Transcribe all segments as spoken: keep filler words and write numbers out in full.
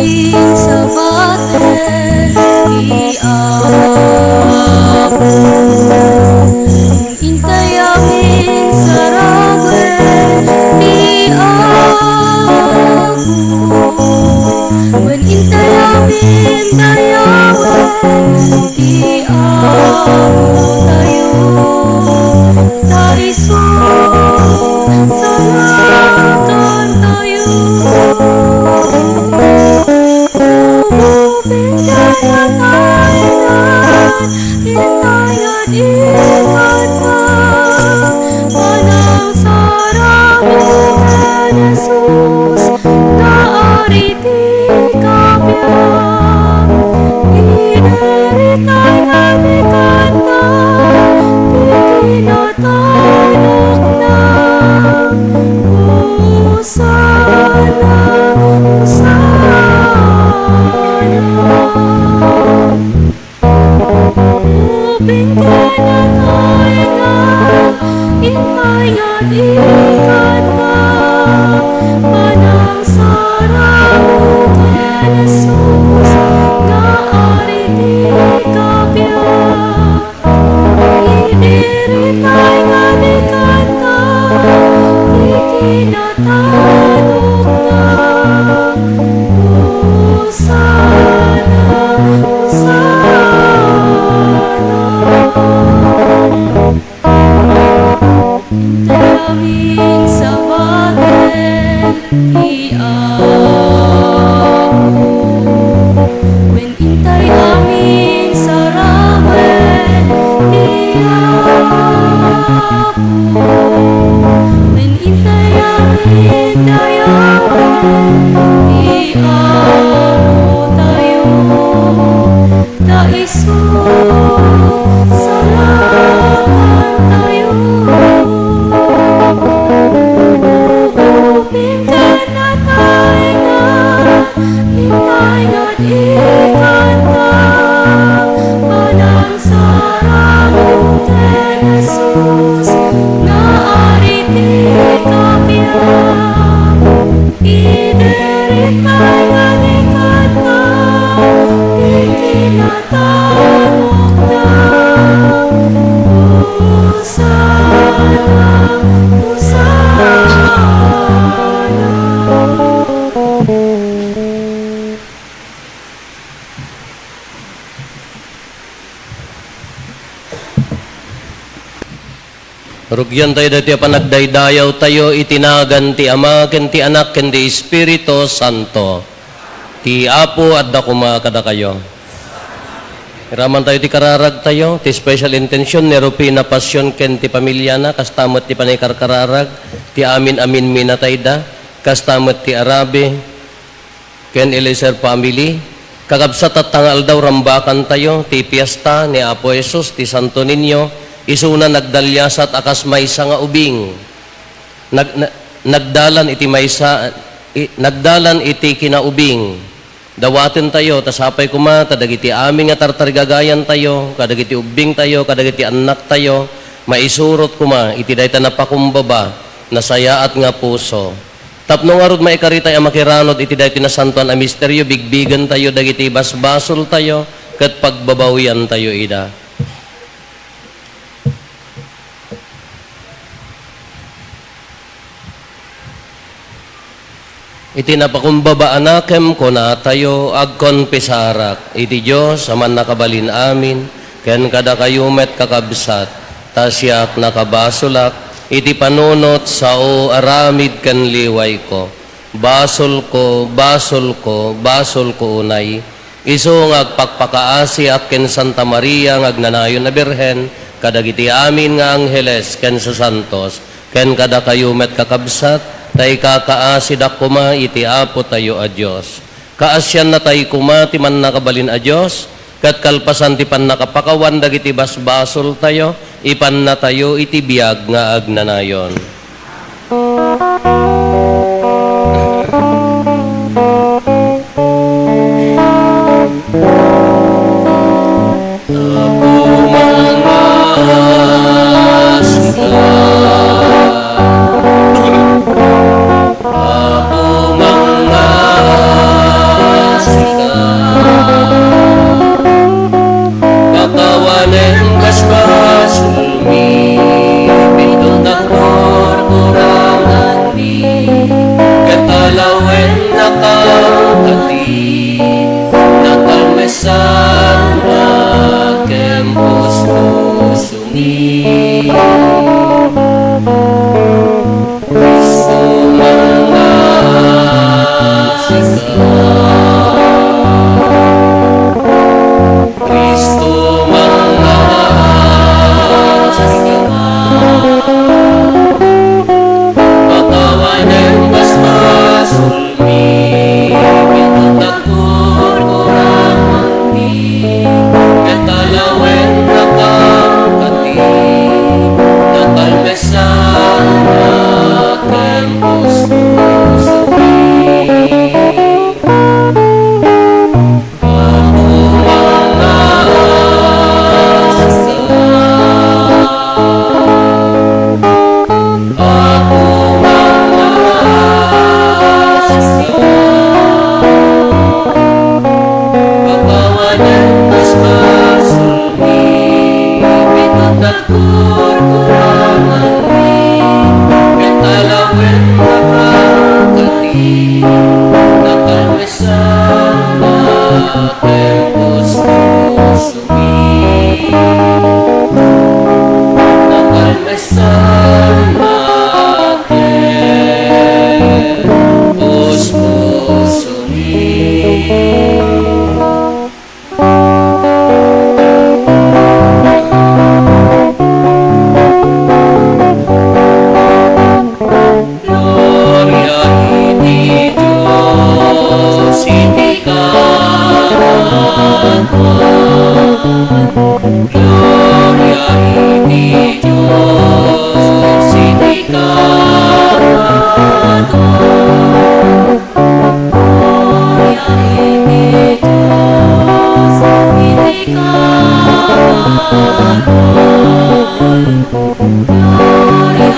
Insabaten ti Apo. Intay amin sarawen ti Apo. Wen intay amin dayawen ti Apotayo. Ta isu salakantayo. Ubing ken nataengan, intay nga di kanta, manangsarang ken Jesus, nga Ari ti kabiag. Idiritay nga di kanta, ti kinatanokna. Hosanna, Hosanna. Ubing ken nataengan, intay nga di kanta, manangsarang ken Jesus, nga Ari ti kabiag. Idiritay nga di kanta, ti kinatanokna. Hosanna, Hosanna. Intay amin sabaten ti Apo. Wen intay amin sarawen ti Apo. Wen intay amin dayawen ti Apotayo. Ta isu salakantayo. Ubing ken nataengan, intay nga di kanta, manangsarang ken Jesus, nga Ari ti kabiag. Idiritay nga di kanta, ti kinatanokna. Hosanna, Hosanna. Rugiantayo daytoy a panagdaydayawtayo iti nagan ti Ama, ken ti Anak, ken ti Espiritu Santo. Ti Apo adda koma kadakayo. Iramantayo ti kararagtayo, ti special intention ni Rufina Passion ken ti pamiliana, kasta met ti panangkarkararag ti amin-aminmi natayda, kasta met ti Arabe, ken Eliezer family. Kakabsat, tatta nga aldaw, rambakantayo ti piesta ni Apo Jesus, ti Santo Niño, isuna nagdaliasat a kas maysa nga ubing. Nag-, na-, nagdalan iti maysa, i-, nagdalan iti kinaubing. Dawatentayo, ta sapay koma ta dagiti amin nga tartarigagayantayo, kadagiti ubbingtayo, kadagiti annaktayo, maisurot koma iti dayta napakumbaba, nasayaat nga puso. Tapno ngarud maikaritay a makiranod iti daytoy nasantoan a misterio, bigbigentayo dagiti basbasoltayo ket pagbabawiantayo ida. Iti napakumbaba a nakem, kunatayo, agkonfesarak iti Dios a Mannakabalin-amin, ken kadakayo met, kakabsat, ta siak nakabasolak iti panunot, sao, aramid ken liwayko. Basolko, basolko, basolko unay. Isu nga agpakpakaasiak ken Santa Maria nga agnanayon a Birhen, kadagiti amin nga angheles ken sasantos, ken kadakayo met, kakabsat, ta ikakaasidak koma iti Apotayo a Dios. Kaasiannatay koma ti Mannakabalin a Dios, ket kalpasan ti pannakapakawan dagiti basbasoltayo, ipannatayo iti biag nga agnanayon. Nakakati, nakalmesan, ken puspusomi. Cristo, mangaas ka. Cristo, mangaas ka. Pakawanem basbasolmi, ket agkurkuranganmi, ket alawen nakakati, nakalmesan, ken puspusomi. Sana ken puspusomi. Nakalmesan ken puspusomi. Gloria iti Dios iti kaadwan. Gloria iti Dios iti kaadwan. Gloria iti Dios iti kaadwan. Gloria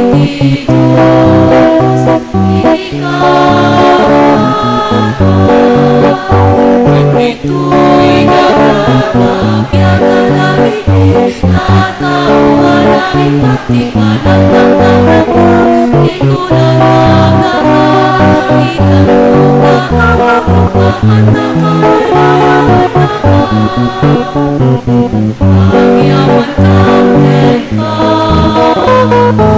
iti Dios iti kaadwan. Ket ditoy daragak, ya kadagiti tattao a naimbag ti panagdakdakkelko, iti kunana nga itanmo, kakabakko, kakantakan, ayawennaka. Agyamankan kenka,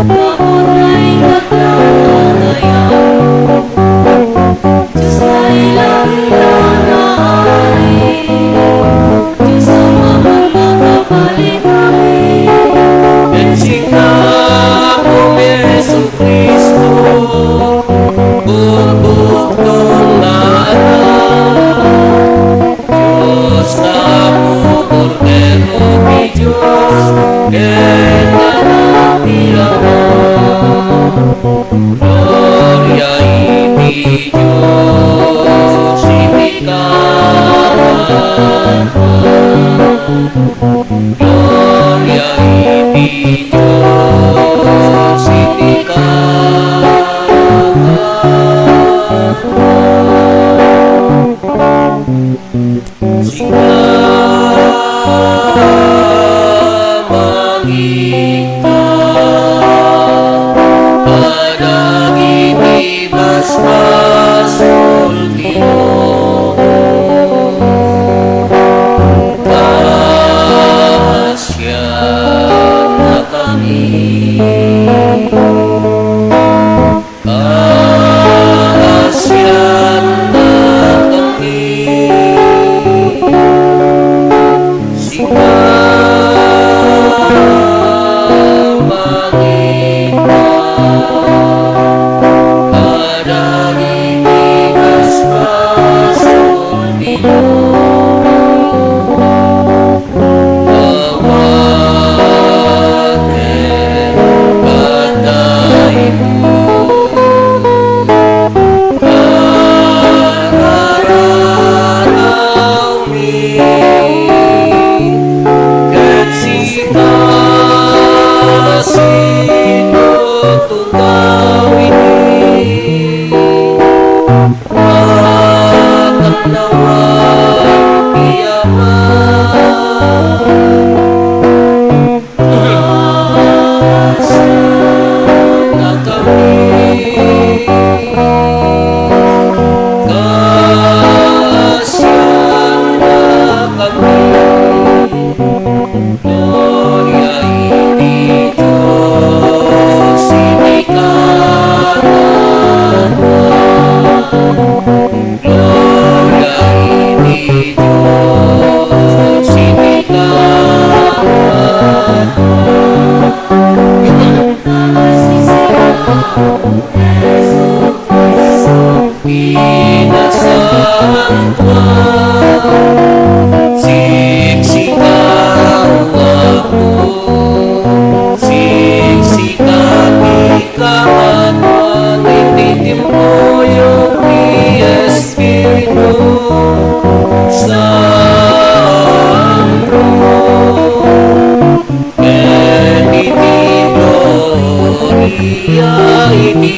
gapu ta innak la dayawko. Dios a ila-ila nga Ari, Dios a mapan nga kabalikami. Ken sika, Apo Jesu-Cristo, bukbukton nga Anak. Dios nga Apo, Kordero ti Dios, ken Anak ti Ama. Gloria iti Dios iti kaadwan. Gloria iti Dios iti kaadwan. Sika, mangikka kadagiti basbasol.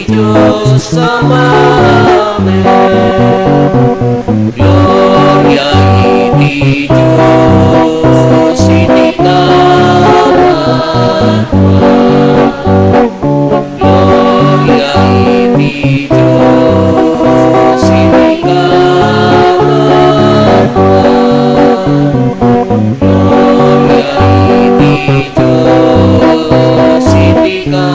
Dios Amanen. Gloria iti Dios iti kabanna. Gloria iti Dios iti kabanna. Gloria iti Dios iti kabanna.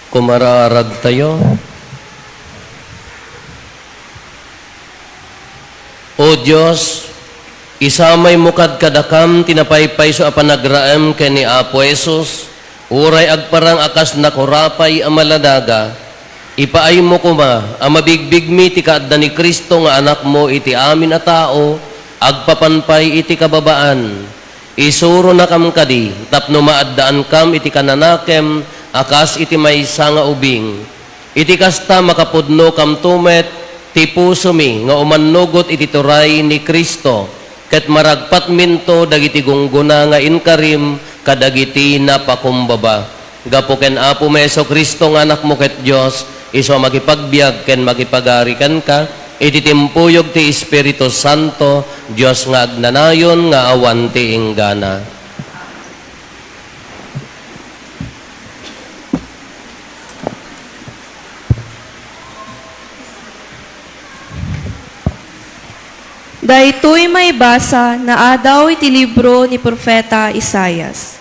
Kumaraaragtayo. O Dios, isamaymo kad kadakam ti napaypayso a panagraem ken ni Apo Jesus, uray agparang a kas nakurapay a maladaga. Ipaaymo koma a mabigbigmi ti kaadda ni Cristo nga Anakmo iti amin a tao, agpapan pay iti kababaan. Isuronakam kadi tapno maaddaankam iti kananakem a kas iti maysa nga ubing. Iti kasta, makapudnokam met ti pusomi nga umannugot iti turay ni Cristo, ket maragpatminto dagiti gunggona nga inkarim kadagiti napakumbaba. Gapu ken Apomi Jesu-Cristo nga Anakmo ket Dios, isu a makipagbiag ken makipagari kenka, iti timpuyog ti Espiritu Santo, Dios nga agnanayon nga awan ti inggana. Daytoy maibasa naadaw iti libro ni Profeta Isaias.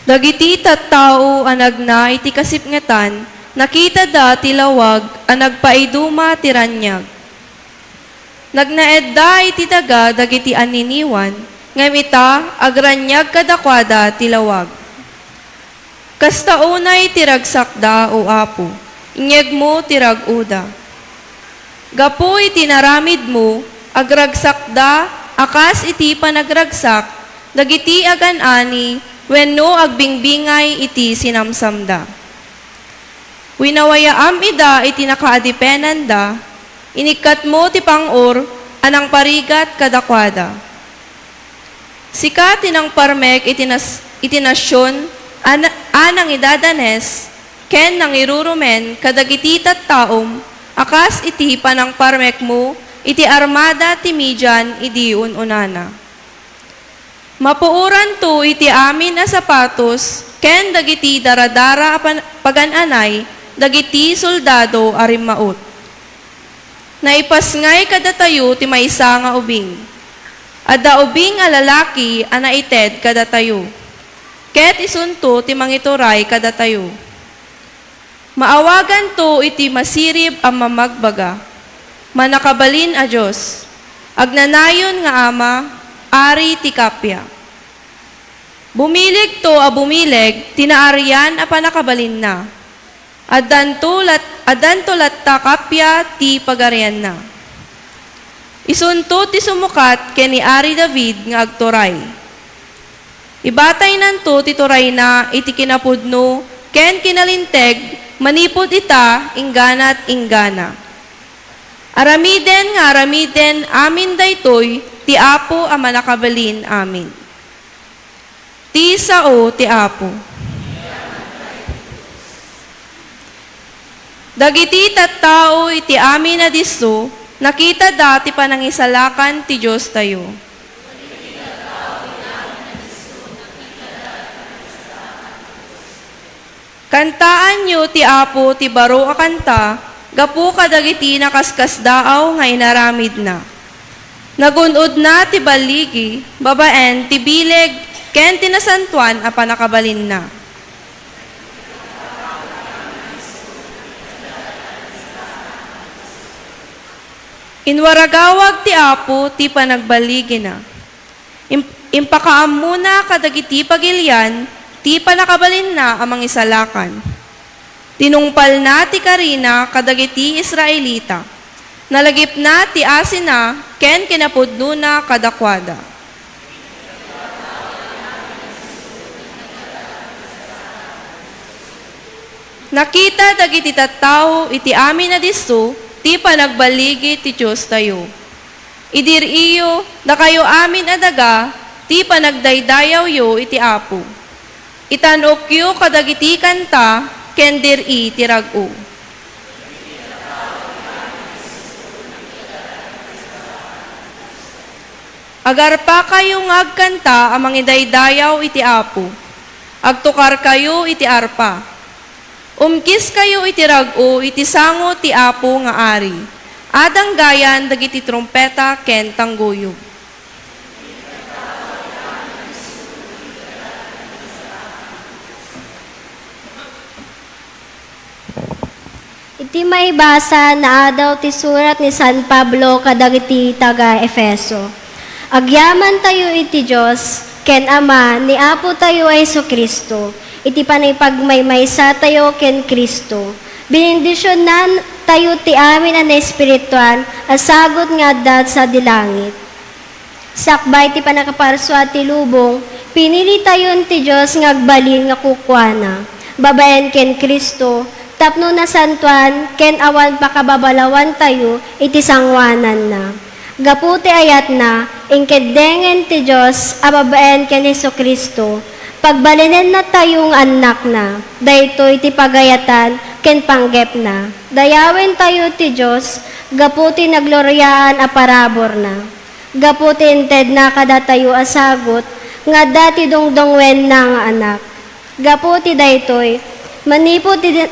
Dagiti tattao a nagna iti kasipngetan, nakitada ti lawag a nagpaiduma ti raniag. Nagnaedda iti daga dagiti anniniwan, ngem ita, agraniag kadakuada ti lawag. Kasta unay ti ragsakda, O Apo, inyegmo ti rag-oda. Gapu iti naramidmo, agragsakda a kas iti panagragsak dagiti agan-ani wenno agbingbingay iti sinamsamda. Winawayaam ida iti nakaadipenanda, inikkatmo ti pang-or a nangparigat kadakuada. Sika ti nangparmek iti nas-, iti nasion a na-, a nangidadanes ken nangirurumen kadagiti tattaom a kas iti panangparmekmo iti armada ti Midian idi un-unana. Mapuoranto iti amin a sapatos ken dagiti daradara a pan-, pagan-anay dagiti soldado a rimmaut. Naipasngay kadatayo ti maysa nga ubing. Adda ubing a lalaki a naited kadatayo, ket isunto ti mangituray kadatayo. Maawaganto iti masirib a mamagbaga, Mannakabalin a Dios, Agnanayon nga Ama, Ari ti Kappia. Bumilegto a bumileg ti naarian a pannakabalinna. Addanto lat-, addanto latta kappia ti pagarianna. Isunto ti sumukat ken ni Ari David nga agturay. Ibataynanto ti turayna iti kinapudno ken kinalinteg manipud ita ingganat inggana. Aramiden nga aramiden amin daytoy ti Apo a Mannakabalin Amin. Ti sao ti Apo. Dagiti tattao iti amin a disso, nakitada ti panangisalakan ti Diostayo. Kantaanyo ti Apo ti baro a kanta gapu kadagiti nakaskasdaaw nga inaramidna. Nagun-odna ti balligi babaen ti bileg ken ti nasantoan a pannakabalinna. Inwaragawag ti Apo ti panagballigina. Im-, impakaammona kadagiti pagilian ti pannakabalinna a mangisalakan. Tinungpalna ti karina kadagiti Israelita. Nalagipna ti asina ken kinapudnona kadakuada. Nakita dagiti tattao iti amin a disso ti panagballigi ti Diostayo. Idi ri-iyo, dakayo amin a daga ti panagdaydayawyo iti Apo. Itan-okyo kadagiti kanta ken dir-i ti rag-o. Agarpakayo nga agkanta a mangidaydayaw iti Apo. Agtukarkayo iti arpa. Umkiskayo iti rag-o iti sango ti Apo nga Ari. Adanggayan dagiti trumpeta ken tangguyog. Iti maibasa nga adaw ti surat ni San Pablo kadagiti taga-Efeso. Agyamantayo iti Dios ken Ama ni Apotayo a Jesu-Cristo, iti panagpagmaymaysatayo ken Cristo. Benendisionantayo ti amin a naespirituan a sagut nga adda sadi langit. Sakbay ti pannakaparsua ti lubong, pinilitayon ti Dios nga agbalin nga kukuana, babaen ken Cristo, tapno nasantoan ken awan pakababalawantayo iti sangoananna. Gapu ti ayatna, inkeddengen ti Dios a babaen ken Jesu-Cristo, pagbalinennatayo nga annakna. Daytoy ti pagayatan ken panggepna. Dayawentayo ti Dios gapu ti nagloriaan a paraburna. Gapu ti intedna kadatayo a sagut nga adda ti dungdungngoenna nga Anak. Gapu ti daytoy, manipud idi,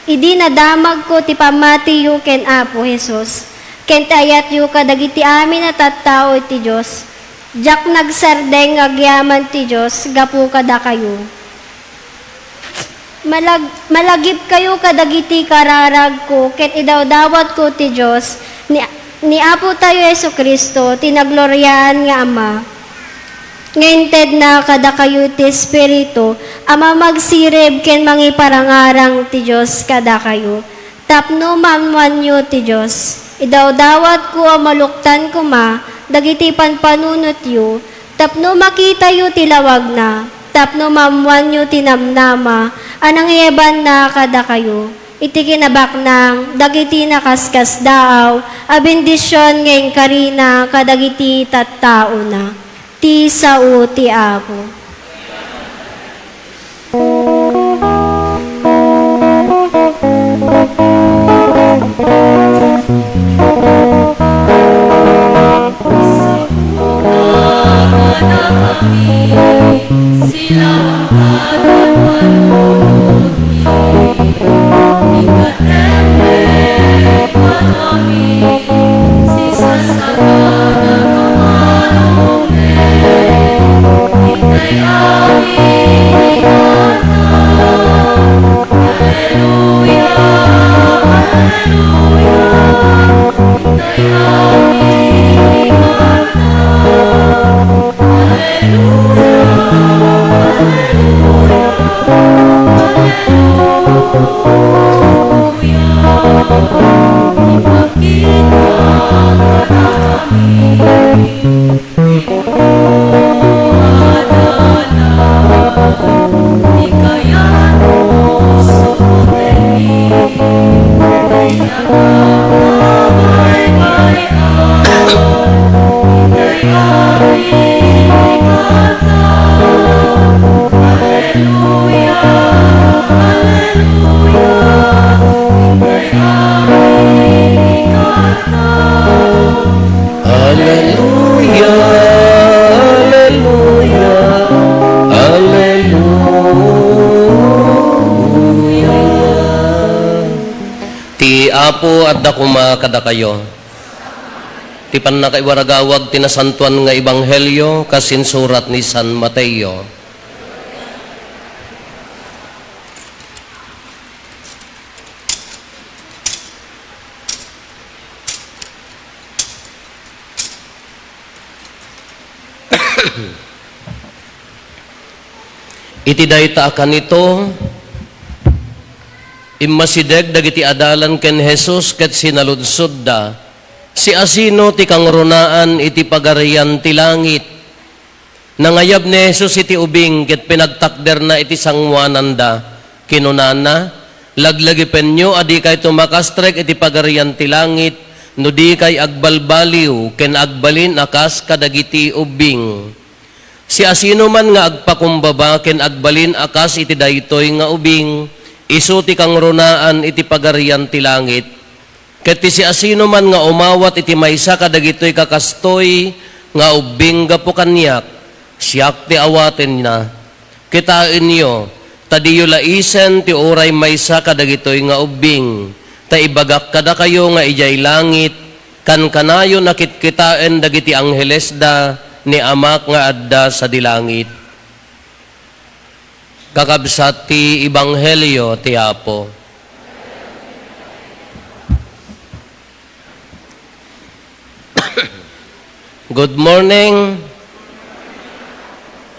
idi nadamagko ti pammatiyo ken Apo Jesus, ken ti ayatyo kadagiti amin a tattao iti Dios, diak nagsardeng nga agyaman ti Dios gapu kadakayo. Malag-, malagipkayo kadagiti kararagko ket idawdawatko ti Dios ni, ni Apotayo Jesu-Cristo, ti nagloriaan nga Ama, nga intedna kadakayo ti Espiritu a mamagsirib ken mangiparangarang ti Dios kadakayo. Tapno maammoanyo ti Dios, idawdawatko a maluktan koma dagiti panpanunotyo, tapno makitayo ti lawagna, tapno maammoanyo ti namnama a nangiyabanna kadakayo iti kinabaknang dagiti nakaskasdaaw a bendision nga inkarina kadagiti tattaona. Ti sao ti Apo. Aleluya, aleluya, aleluya. Ti Apo adda koma kadakayo. Ti pannakaiwaragawag ti nasantoan nga ebanghelio kas insurat ni San Mateo. Iti dayta a kanito, immasideg dagiti adalan ken Jesus ket sinaludsodda, "Siasino ti kangrunaan iti Pagarian ti Langit?" Nangayab ni Jesus iti ubing ket pinagtakderna iti sangoananda. Kinunana, Laglagipenyo a dikayto makastrek iti Pagarian ti Langit no dikay agbalbaliw ken agbalin a kas kadagiti ubbing. Siasinoman nga agpakumbaba ken agbalin a kas iti daytoy nga ubing, isu ti kangrunaan iti Pagarian ti Langit. Ket ti siasinoman nga umawat iti maysa kadagitoy kakastoy nga ubbing gapu kaniak, siak ti awatenna. Kitaenyo, ta diyo laisen ti uray maysa kadagitoy nga ubbing, ta ibagak kadakayo nga idiay langit, kankanayon a kitkitaen dagiti anghelesda ni Amak nga adda sadi langit. Kakabsat ti Ebanghelio ti Apo. Good morning.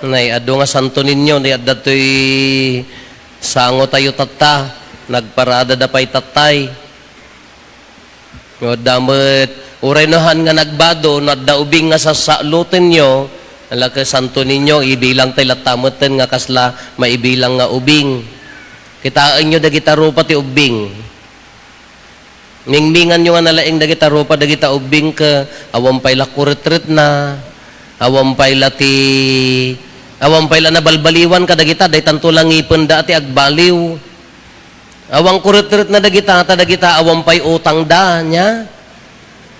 Nay, adu nga Santo Niño, ni adda toy sango tayo tatta. Nagparada da pay tattay. Nga adda met, uray no han nga nagbado, no adda ubing nga sasalotenyo, ala ket Santo Niño, ibilang tay latta metten nga kasla maibilang nga ubing. Kitaenyo dagita rupa ti ubbing. Ningninganyo nga nalaing dagita rupa dagita ubbing ket awan pay la kuretretna, awan pay la ti, awan pay la nabalbaliwan kadagita, daytanto la ngipenda ti agbaliw. Awan kuretretna dagita, ta dagita awan pay utangda, nia?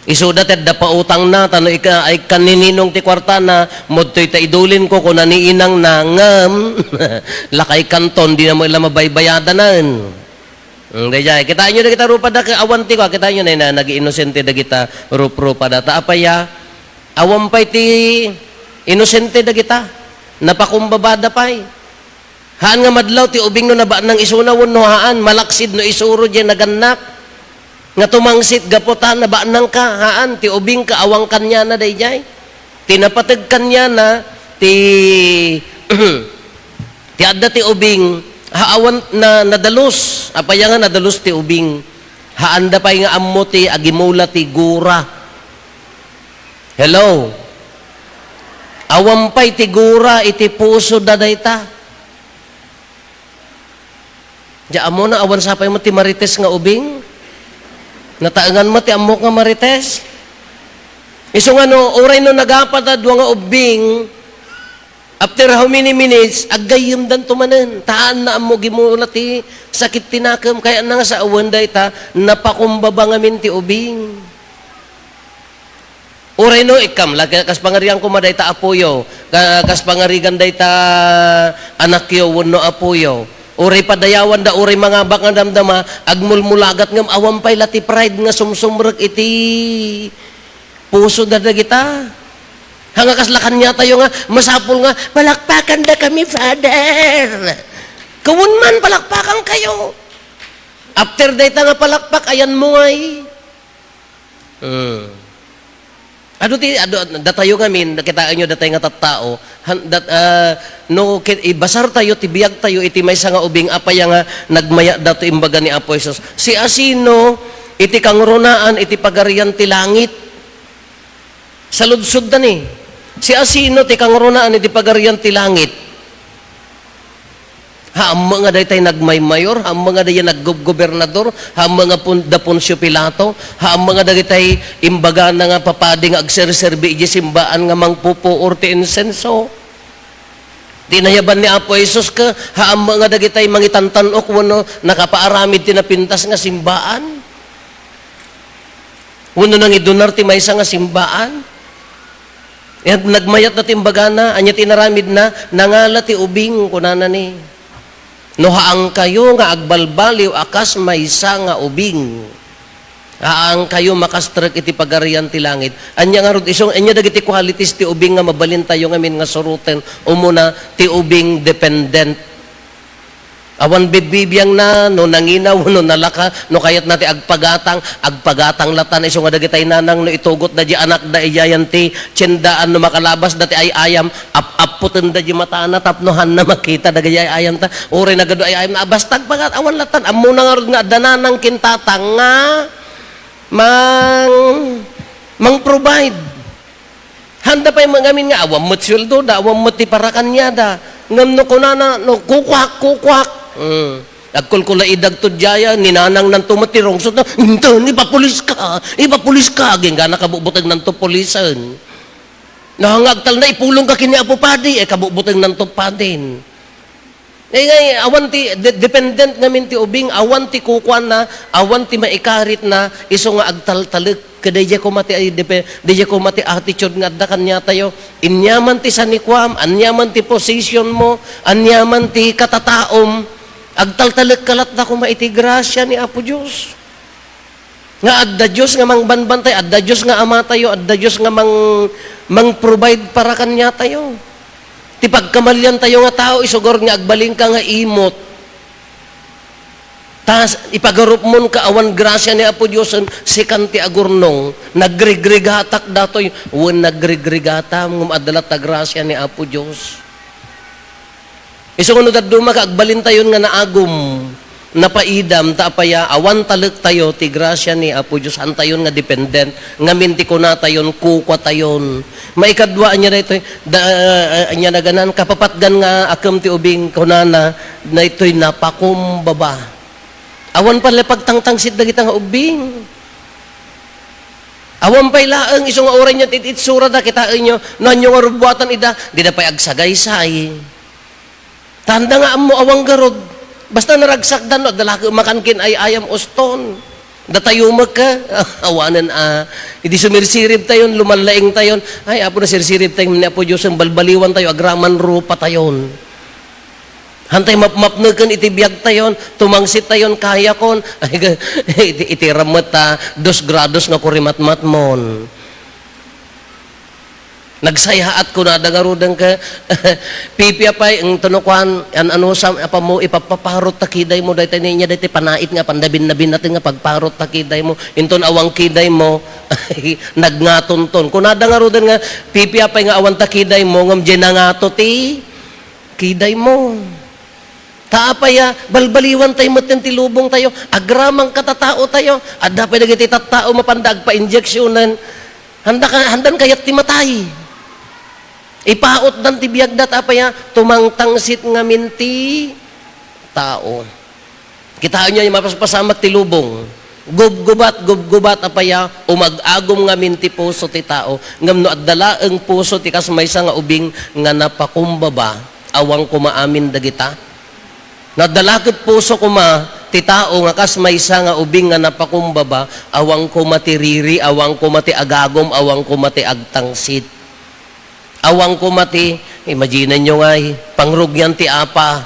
Isuda ti adda pa utangna, ta no ika-, ay kanininong ti kuartana, "Madtoy ta idulinko," kuna ni inangna, ngem, lakay kanton, dina met la mabaybayadanan. Hmm, daydiay. Kitaenyo dagita rupa da, awan ti kua, kitaenyo na, na, nag-inosente dagita rup-, rupa da. Ta apay a, awan pay ti inosente dagita. Napakumbabada pay. Haan nga madlaw ti ubing no nabanang isuna wenno haan, malaksid no isuro diay nagannak. Nga tumangsit gapu ta nabanang ka, haan, ti ubing ka awan kaniana daydiay. Ti napateg kaniana, ti, ti adda ti ubing, ha, awan na, nadalus. Apay nga nadalus ti ubing? Haanda pay nga ammo ti agimula ti gura. Hello? Awan pay ti gura iti puso da dayta. Di ammona, awan sapay met ti marites nga ubing. Nataengan met ti ammok nga marites. Isu nga no, uray no nagapat a dua nga ubbing, after how many minutes, aggayyemdanto manen. Haan na ammo gimula ti sakit ti nakem. Kayatna nga sawen dayta, napakumbaba ngamin ti ubing. Uray no, ikkam, la-, kas pangarigan koma dayta apoyo, ka-, kas pangarigan dayta anakyo wenno apoyo. Uray padayawanda, uray mangabak nga damdama, agmulmulagat ngem awan pay la ti pride nga sumsumrek iti puso da dagita. Haan nga kasla kaniatayo nga masapul nga, "Palakpakandakami, Father." Kawen man, palakpakankayo. After dayta nga palakpak, ayanmo ngay. Hmm. Adu ti, adu, datayo ngamin, kitaenyo datay nga tattao, han-, dat-, ah, no, ki-, ibasartayo ti biagtayo iti maysa nga ubing, apay nga nagmayatda ti imbaga ni Apo Jesus. Siasino iti kangrunaan iti Pagarian ti Langit? Saludsodda ni, siasino ti kangrunaan iti Pagarian ti Langit? Haan met nga daytay nagmaymayor, haan met nga daytay naggobgobernador, haan met nga Pon-, da Poncio Pilato, haan met nga dagitay imbagana nga papadi nga agserserbi idiay simbaan nga mangpupuor ti insenso. Ti nayaban ni Apo Jesus ket haan met nga dagitay mangitantan-ok wenno nakapaaramid ti napintas nga simbaan. Wenno nangidunar ti maysa nga simbaan. Ket nagmayatna ti imbagana, ania ti inaramidna? Nangala ti ubing, kunana ni. No haankayo nga agbalbaliw a kas maysa nga ubing, haankayo makastrek iti Pagarian ti Langit. Ania ngarud isu, ania dagiti qualities ti ubing nga mabalintayo ngamin nga suroten? Umuna, ti ubing dependent. Awan bibbibiangna, no nangina wenno nalaka, no kayatna ti agpagatang, agpagatang latta. Isu nga dagitay nanang, no itugotda diay anakda idiay ti tiendaan, no makalabasda ti ay-ayam, ap-appotenda diay matana tapno haanna makita dagiti ay-ayamta. Uray nagadu ay-ayamna, a, basta agpagat-, awan latta. Ammona ngarud nga adda nanang ken tatang nga mang-, mang-provide. Haanda pay ngamin nga awan met sueldoda, awan met ti parakaniada. Ngem no kunana, no, "Kukuak, kukuak." Mm. Agkulkulaidagto diay, ninanangnanto met ti rungsotna, "Inton, ipapuliska, ipapuliska," agingga nakabubutengnanto pulisen. No, nga agtalna, "Ipulongka ken ni Apo Padi," eh, kabubutengnanto padin. Eh, ngay, awan ti, de-, dependent ngamin ti ubing, awan ti kukuana, awan ti maikaritna, isu nga agtaltalek. Ket daydiay koma ti, ay, depe-, daydiay koma ti attitude nga adda kaniatayo. Aniaman ti sanikuam, aniaman ti position mo, aniaman ti katataom, agtaltalekka latta koma iti grasia ni Apo Dios. Nga adda Dios nga mangbanbantay, adda Dios nga Amatayo, adda Dios nga mang-, mang-provide para kaniatayo. Ti pagkamaliantayo nga tao, isu ngarud nga agbalinka nga imot. Ta ipagarupmonka awan grasia ni Apo Dios, sikan ti agurnong, nagrigrigatak datoy, wen nagrigrigatam, ngem adda latta grasia ni Apo Dios. Isu nga no dadduma ka, agbalintayon nga naagum, napaidam, ta apaya, awan talektayo ti grasia ni Apo Dios, hantayon nga dependent, ngamin ti kunatayon, kukuatayon. Maikadua, ania daytoy, da, ania naganan, kapapatgan nga akem ti ubing, kunana, daytoy napakumbaba. Awan pay la pagtangtangsit dagita nga ubbing. Awan pay laeng isu nga uray niya ti itsurada, kitaenyo, no ania nga rubuatan ida, dida pay agsagaysay. Tanda nga ammo awan garud. Basta naragsakdan, no, adda la makan ken ay-ayam uston. Datayo met ka, awanen a, idi sumirsirib tayon, lumallaing tayon. Ay, Apo, nasirsirib tayon ni Apo Dios, balbaliwan tayo, agraman rupa tayon. Hantay mapmapneken iti biag tayon, tumangsit tayon, kayakon. Ay, iti, iti rammet ta, dos grados nga kurimatmatmon. Nagsayaat kunada ngaruden ka, pipiapay, eng, tano kuan, an-anusam, apam mo, ipapaparot ta kiday mo, dayta niya, dayta panait nga, pandabin-nabin natin nga pagparot ta kiday mo, inton awang kiday mo, nagngatonton. Kunada ngaruden nga, pipiapay nga awan ta kiday mo, ngem di nangato ti Kiday mo. Ta apay a, balbaliwan tayo metten ti lubong tayo. Agramang katatao tayo. Adda pay dagiti tattao mapanda agpa-injeksionen. Handa ka, handan kayat ti matay. Ipautdan ti biagda ta apay a, tumangtangsit ngamin ti tao. Kitaenyo, mapaspasamak ti lubong. Gubgubat, gubgubat, apay a, umag-agum ngamin ti puso ti tao. Ngem no adda laeng puso ti kas maysa nga ubing nga napakumbaba, awan koma amin dagita. No adda la ket puso koma ti tao nga kas maysa nga ubing nga napakumbaba, awan koma ti riri, awan koma ti agagum, awan koma ti agtangsit. Awan koma ti, imaginenyo ngay, pangrugian ti apa.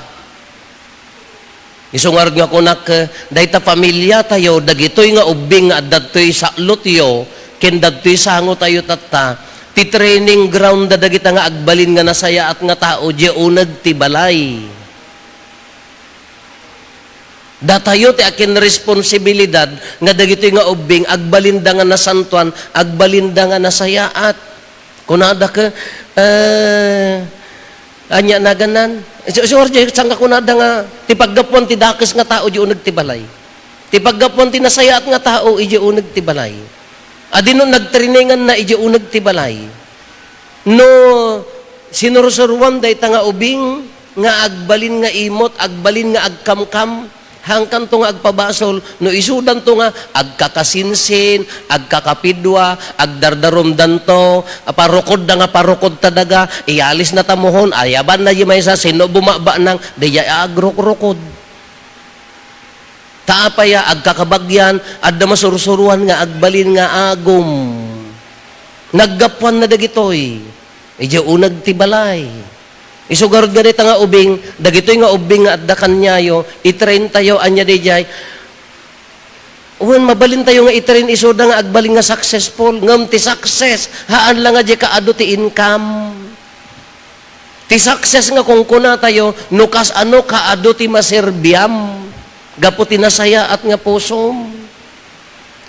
Isu ngarud nga kunak, eh, dayta familia tayo, dagitoy nga ubbing nga adda ditoy saklotyo, ken dadtoy sango tayo tatta, ti training ground da dagita nga agbalin nga nasayaat nga tao, diay uneg ti balay. Datayo ti akin responsibilidad nga dagitoy nga ubbing agbalinda nga nasantoan, agbalinda nga nasayaat. Kunada ka, eh, ania naganan? Isu-, isu nga kunada nga ti paggapuan ti dakes nga tao, idiay uneg ti balay. Ti paggapuan ti nasayaat nga tao, idiay uneg ti balay. Adi no nagtrininganna, idiay uneg ti balay. No sinursuruam dayta nga ubing nga agbalin nga imot, agbalin nga agkamkam, hangkanto nga agpabasol, no isudanto nga agkakasinsin, agkakapidua, agdardarumdanto, parukodda nga parukod ta daga, iyalisna ta mohon, ayabanna diay maysa, sino bumabanang, diay agrukrukod. Ta apay a, agkakabagyan, adda masursuruan nga agbalin nga agum. Naggapuanna dagitoy, idiay uneg ti balay. Isu garud nga dayta nga ubing, dagitoy nga ubbing nga adda kaniayo, i-train tayo, ania daydiay. Wen, mabalin tayo nga i-train isuda nga agbalin nga successful, ngem ti success, haan la nga diay kaadu ti income. Ti success nga kunkunatayo, no kasano kaadu ti maserbiam gapu ti nasayaat nga pusom.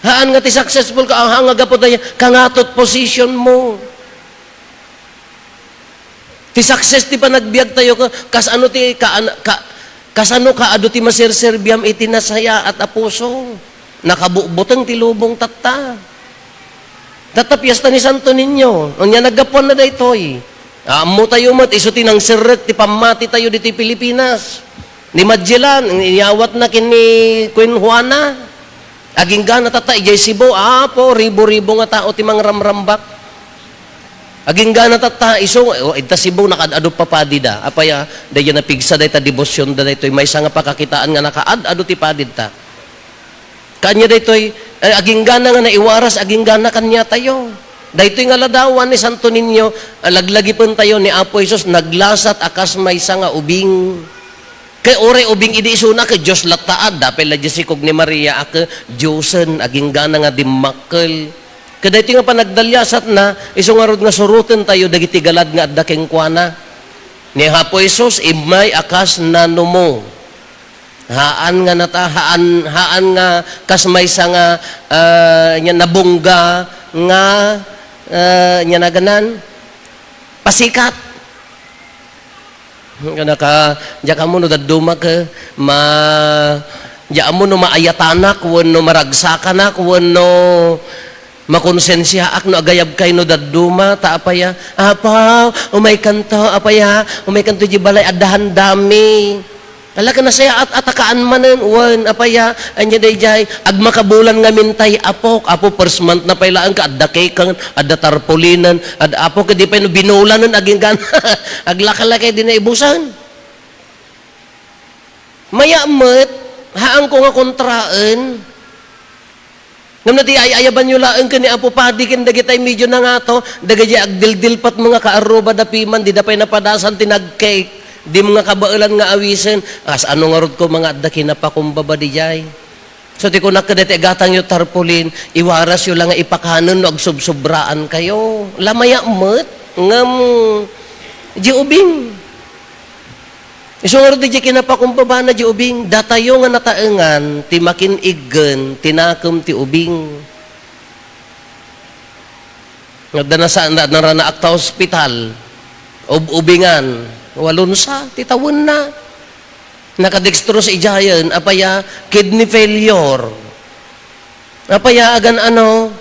Haan nga ti successful ka, haan nga gapu dayta, kangato ti position mo. Ti success ti panagbiag tayo, ka-, kasano ti ka-, ka-, kasano kaadu ti maserserbiam iti nasayaat a puso? Nakabutbuteng ti lubong tatta. Tatta, Fiesta ni Santo Niño. Ania naggapuanna daytoy? Ammo tayo met, isu ti nangserrek ti pammati tayo ditoy Pilipinas. Ni Magellan, inyawatna ken ni Queen Juana. Aginggana tatta, idiay Cebu, Apo, ribu-ribu nga tao ti mangramrambak. Aginggana tatta, isu, o, idta Cebu, nakaad-adu padi da. Apay a, daydiay napigsa dayta debosionda daytoy, maysa nga pakakitaan nga nakaad-adu ti padi ta. Kanya daytoy, eh, aginggana nga naiwaras, aginggana kaniatayo. Daytoy nga ladawan ni Santo Niño, ah, laglagipentayo ni Apo Jesus, naglasat a kas maysa nga ubing. Ket uray ubing idi isuna, ket Dios latta, adda pay la Dios ikog ni Maria a ket Diosen, aginggana nga dimmakkel. Ket daytoy nga panagdaliasatna, isu ngarud nga surotentayo dagiti galad nga adda kenkuana. Ni Apo Jesus, immay a kas nanumo. Haan nga nata-, haan, haan nga kas maysa nga, ah, nya nabungga nga, ah, nya naganan, pasikat. Kanaka, diak ammo no dadduma ket ma-, diak ammo no maayatanak wenno maragsakanak wenno makonsensiaak no agayab kay no dadduma, ta apay a, "Apo, umaykanto, apay a, umaykanto di balay, adda handami." Ala ket nasayaat a takaan manen, wen, apay a, ania daydiay, agmakabulan ngamin tay apok. Apo, first month na pay laeng ka, adda cake-en, adda tarpaulinen, adda, Apo, ket di pay no binulanen, aginggan, aglaka-laka di naibusan. Mayat met, haanko nga kontraen. Ngem no ti ay-ayabanyo laeng ken ni Apo Padi ken dagitay medyo nangato, dagiti agdildilpat nga kaarruba da piman, dida pay napadasan ti nag-cake, di nga kabaelan nga awisen, kas ano ngarud ko nga adda kinapakumbaba diay. So, ti kunak kadagiti agatangyo tarpaulin, iwarasyo la nga ipakanen no agsubsubraan kayo. Lamaya met, ngem, di ubing. Isu ngarud, di kinapakumbabana di ubing, datayo nga nataengan ti makin-iggen ti nakem ti ubing. Adda nasa-, na-, naranaak ta ospital, ub-, ubingan, walunsa ti tawenna. Nakadextrose idiayen, apay a, kidney failure. Apay a, agan-ano,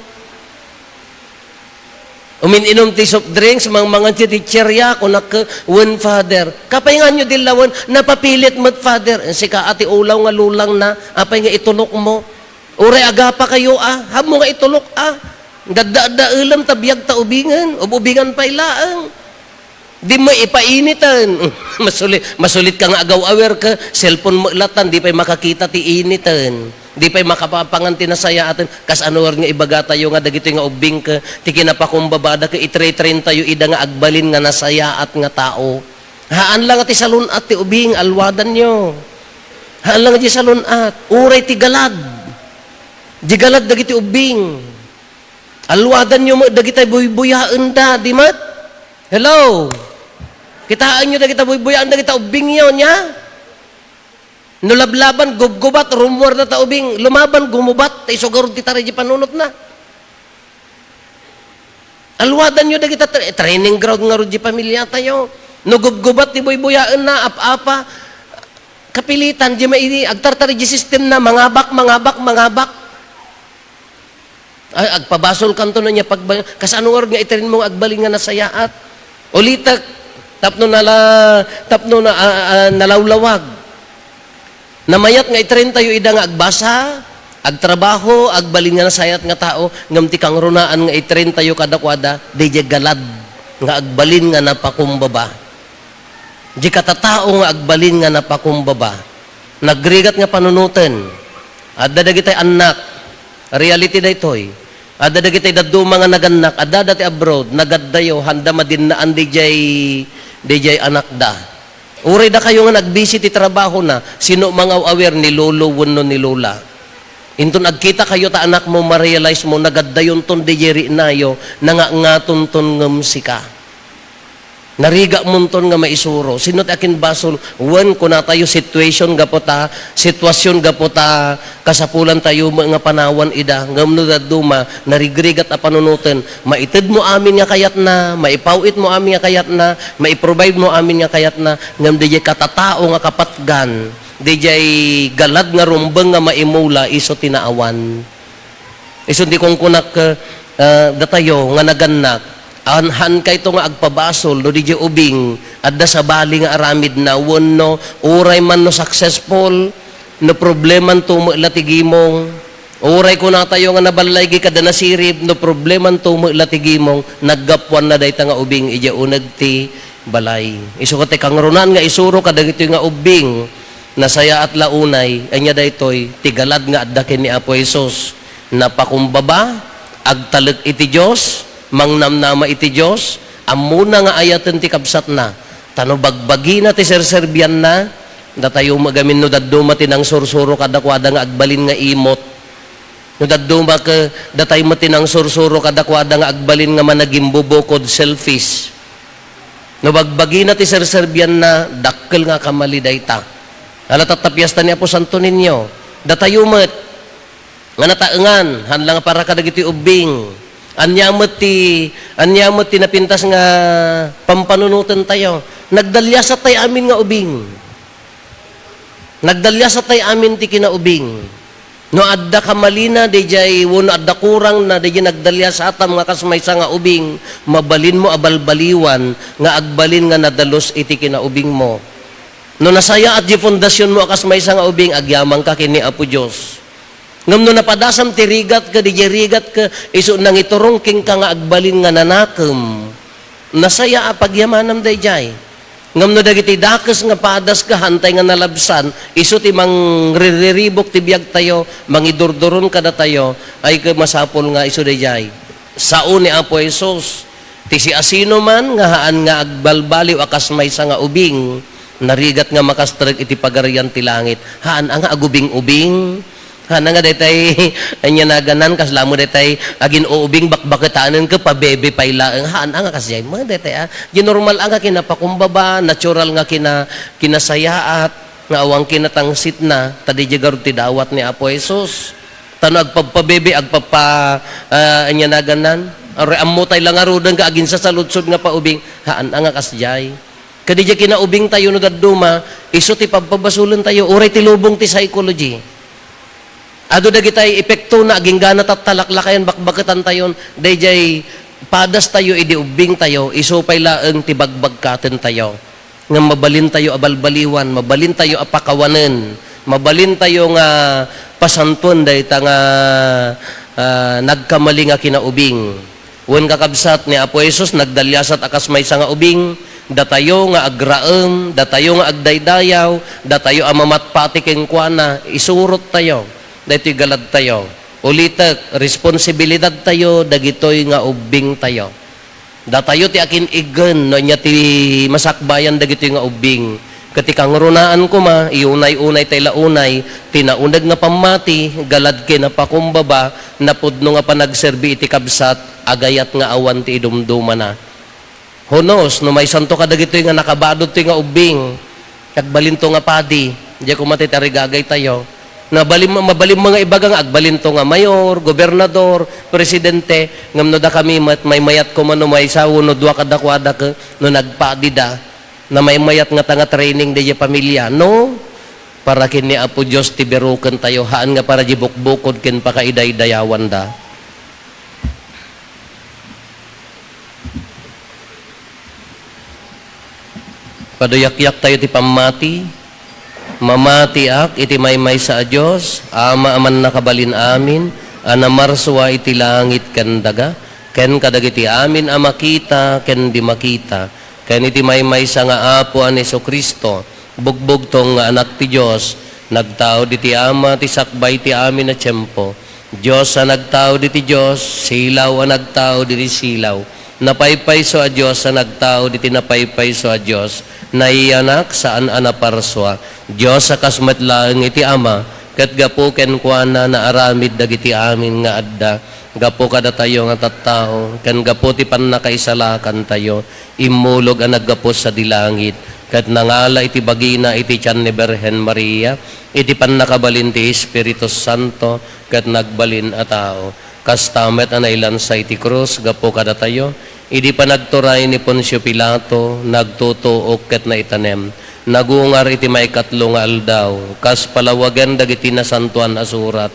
umin-inum ti soft drinks, mangmangan ti chicheria, kunak, wen, Father. Kapay nga nyo dillawen, napapilit met, Father. Sika a ti ulaw nga lulang na, apay nga itulok mo. Uray agapa kayo, a, haanmo nga itulok, a. Gadda-adda elem ta biag ta ubingen, ub-ubingan pay laeng. Di mo ipainiten. Masuli-, masulit ka nga agaw-awer ka, cellphone mo latan, di pay makakita ti initen. Di pay makapapangan ti nasayaaten. Kas ano nga ibagatayo nga dagitoy nga ubbing ka, ti kinapakumbabada ka, itre-train tayo ida nga agbalin nga nasayaat nga tao. Haan la nga ti salun-at ti ubing, alwadanyo. Haan la nga di salun-at. Uray ti galad. Di galad dagiti ubbing. Alwadanyo met dagitay buybuyaenda, di met? Hello? Kitaenyo dagita buybuyaen dagita ubbingyo, nia? No lablaban, gubgubat, rummuar data ubing, lumaban, gumubat, ta isu garud ti tara di panunotna. Alwadanyo dagita tra-, training ground ngarud di pamiliatayo. No gubgubat ti buybuyaenna, ap-apa, kapilitan, di maidi, agtartari di sistemna, mangabak, mangabak, mangabak. Ay, agpabasol kanto no nia pagba-, kasano ngarud nga itirin mo nga agbalin nga nasayaat? Ulitek, tapno nala-, tapno na, ah, ah, nalawlawag. Namayat nga itirin tayo ida nga agbasa, agtrabaho, agbalin nga nasayaat nga tao, ngem ti kangrunaan nga itirin tayo kadakuada, daydiay galad nga agbalin nga napakumbaba. Di katatao nga agbalin nga napakumbaba. Nagrigat nga panunoten. Adda dagitay annak. Reality daytoy. Adda dagitay dadduma nga nagannak. Adda dati abroad. Nagaddayo. Handa madinnaan dijay, dijay anakda. Uray dakayo nga nagbisi ti trabahona. Sino mangaw-aware ni lolo wenno ni lola? Inton agkita kayo ta anakmo, ma-realize mo, nagaddayonton dijay riknayo, nangangatonton ngem sika. Narigamonton nga maisuro. Sino ti akinbasol? Wen, kunatayo, situation gapu ta, sitwasyon gapu ta, kasapulan tayo met nga panawan ida. Ngem no dadduma, narigrigat a panunoten, maited mo amin nga kayatna, maipaw-it mo amin nga kayatna, maiprovide mo amin nga kayatna, ngem dijay katatao nga kapatgan, dijay galad nga rumbeng nga maimula, isu ti naawan. Isu ti kunkunak, eh, datayo nga nagannak. An-, haankayto nga agpabasol no diay ubing, adda sabali nga aramidna, wenno uray man no successful, no problemanto met la ti gimong. Uray kunatayo nga naballaigi kada nasirib, no problemanto met la ti gimong, naggapuanna dayta nga ubing idiay uneg ti balay. Isu ket ti kangrunaan nga isuro kadagitoy nga ubbing, nasayaat la unay, ania daytoy, ti galad nga adda ken ni Apo Jesus. Napakumbaba, agtalek iti Dios, mangnamnama iti Dios, ammona nga ayaten ti kabsatna. Ta no bagbagina ti serserbianna, datayo met gamin no dadduma ti nangsursuro kadakuada nga agbalin nga imot. No dadduma ket datay met ti nangsursuro kadakuada nga agbalin nga managimbubukod, selfish. No bagbagina ti serserbianna, dakkel nga kamali dayta. Ala, tatta, piesta ni Apo Santo Niño. Datayo met nga nataengan, haan la nga para kadagiti ubbing. Ania met ti, ania met ti napintas nga pampanunotentayo? Nagdaliasat tay amin nga ubing. Nagdaliasat tay amin ti kinaubing. No adda kamalina daydiay, wenno adda kurangna daydiay nagdaliasatam nga kas maysa nga ubing, mabalinmo a balbaliwan nga agbalin nga nadalus iti kinaubingmo. No nasayaat diay fondasionmo a kas maysa nga ubing, agyamanka ken ni Apo Dios. Ngem no napadasam ti rigatka, daydiay rigatka, isu nangiturong kenka nga agbalin nga nanakem. Nasaya a pagyamanam daydiay. Ngem no dagiti dakes nga padaska, haantay nga nalabsan, isu ti mangririribuk ti biagtayo, mangidurduron kadatayo, ay, ket masapul nga isu daydiay. Sao ni Apo Jesus, ti siasinoman nga haan nga agbalbaliw a kas maysa nga ubing, narigat nga makastrek iti Pagarian ti Langit. Haan a nga agubing-ubing. Haan a nga daytay, ania naganan, kasla mo daytay agin-uubing bakbaketanen ket pabebe pay laeng. Haan a nga kasdiay met daytay, a. Di normal a nga kinapakumbaba, natural nga kina-, kinasayaat, nga awan kinatangsitna, ta daydiay garud ti dawat ni Apo Jesus. Ta no agpabpabebe, agpabpa-, ah, ania naganan, uray ammotay la ngaruden nga aginsasaludsod nga paubing, haan a nga kasdiay. Ket daydiay kinaubingtayo no dadduma, isu ti pabpabasolentayo, uray ti lubong ti psychology. Adu dagitay epektona, aginggana tatta laklakayan, bakbaketantayon, daydiay padastayo idi ubbingtayo, isu pay laeng ti bagbagkatentayo. Ngem mabalintayo a balbaliwan, mabalintayo a pakawanen, mabalintayo nga pasantoen dayta nga, ah, nagkamali nga kinaubing. Wen, kakabsat, ni Apo Jesus nagdaliasat a kas maysa nga ubing, datayo nga agraem, datayo nga agdaydayaw, datayo a mamatpati kenkuana, isurottayo daytoy galadtayo. Ulitek, responsibilidadtayo dagitoy nga ubbingtayo. Datayo ti akin-iggen no ania ti masakbayan dagitoy nga ubbing. Ket ti kangrunaan koma, iunay-unay tay la unay, ti nauneg nga pammati, galad ken napakumbaba, napudno nga panagserbi iti kabsat, agayat nga awan ti idumdumana. Who knows, no maysanto kadagitoy nga nakabadot toy nga ubbing, agbalinto nga padi, diay koma ti tarigagaytayo. Nabalim-, mabalinmo nga ibaga nga agbalinto nga mayor, gobernador, presidente, ngem no dakami met, maymayat koma no maysa wenno dua kadakuada ket no nagpadida, namaymayat ngata nga training daydiay pamilia. No, para ken ni Apo Dios ti birukentayo, haan nga para diay bukbukod ken pakaidaydayawanda. Paduyakyak tayo ti pammati. Mamatiak iti maymaysa a Dios, Ama a mannakabalin amin, a namarsua iti langit ken daga, ken kadagiti amin a makita ken di makita, ken iti maymaysa nga Apo a ni Jesu-Cristo, bugbugtong nga Anak ti Dios, nagtaud iti Ama ti sakbay ti amin a tiempo. Dios a nagtaud iti Dios, silaw a nagtaud iti silaw, napaypayso a Dios a nagtaud iti napaypayso a Dios, naiyanak, saan a naparsua, Dios a kas met laeng iti Ama, ket gapu kenkuana naaramid dagiti amin nga adda. Gapu kadatayo nga tattao, ken gapu ti pannakaisalakantayo, immulog a naggapu sadi langit, ket nangala iti bagina iti tian ni Birhen Maria, iti pannakabalin ti Espiritu Santo, ket nagbalin a tao. Kasta met a nailansa iti krus gapu kadatayo, idi panagturay ni Poncio Pilato, nagtutuok ket naitanem. Nagungar iti maikatlo nga aldaw, kas palawagen dagiti Nasantoan a Surat.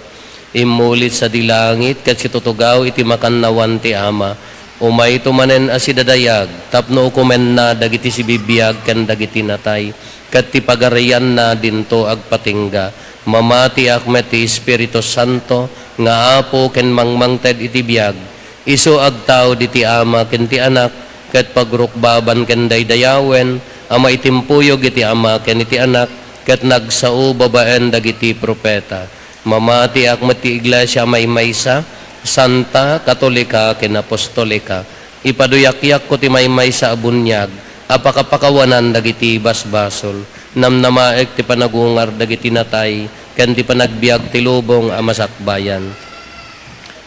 Immuli sadi langit ket situtugaw iti makannawan ti Ama. Umayto manen a sidadayag tapno ukomenna dagiti sibibiag ken dagiti natay, ket ti pagarianna dinto agpatingga. Mamatiak met ti Espiritu Santo nga Apo ken mangmangted iti biag. Isu agtaud iti Ama ken ti Anak, ket pagrukbaban ken daydayawen a maitimpuyog iti Ama ken iti Anak, ket nagsao babaen dagiti profeta. Mamatiak met ti iglesia a maymaysa, santa, katolika, ken apostolika. Ipaduyakko ti maymaysa a buniag a pakapakawanan dagiti basbasol. Namnamaek ti panagungar dagiti natay ken ti panagbiag ti lubong a masakbayan.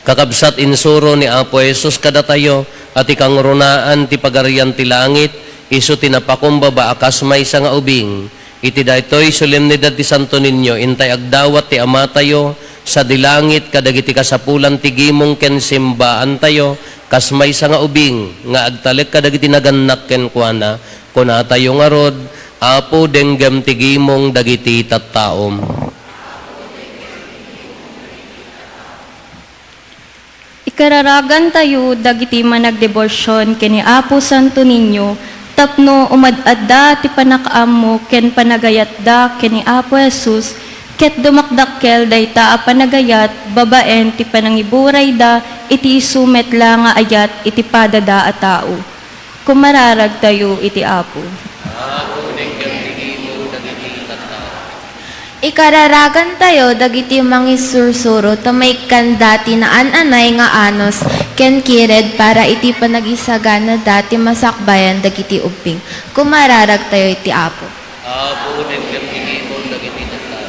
Kakabsat, insuro ni Apo Jesus kadatayo a ti kangrunaan ti Pagarian ti Langit isu ti napakumbaba a kas maysa nga ubing. Iti daytoy solemnidad ti Santo Niño, intay agdawat ti Amatayo sadi langit kadagiti kasapulan ti gimong ken simbaantayo kas maysa nga ubing nga agtalek kadagiti nagannak kenkuana. Kunatayo ngarud, Apo, denggem ti gimong dagiti tattaom. Ikararagantayo dagiti managdebosion ken ni Apo Santo Niño tapno umad-adda ti pannakaammo ken panagayatda ken ni Apo Jesus, ket dumakdakkel dayta a panagayat babaen ti panangiburayda iti isu met la nga ayat iti padada a tao. Kumararagtayo iti Apo. Apo, denggem ti gimong dagiti tattao. Ikararagantayo dagiti mangissursuro ta maikkanda ti naan-anay nga anus ken kired para iti panagisaganada ti masakbayan dagiti ubbing. Kumararagtayo iti Apo. Apo, denggem ti gimong dagiti tattao.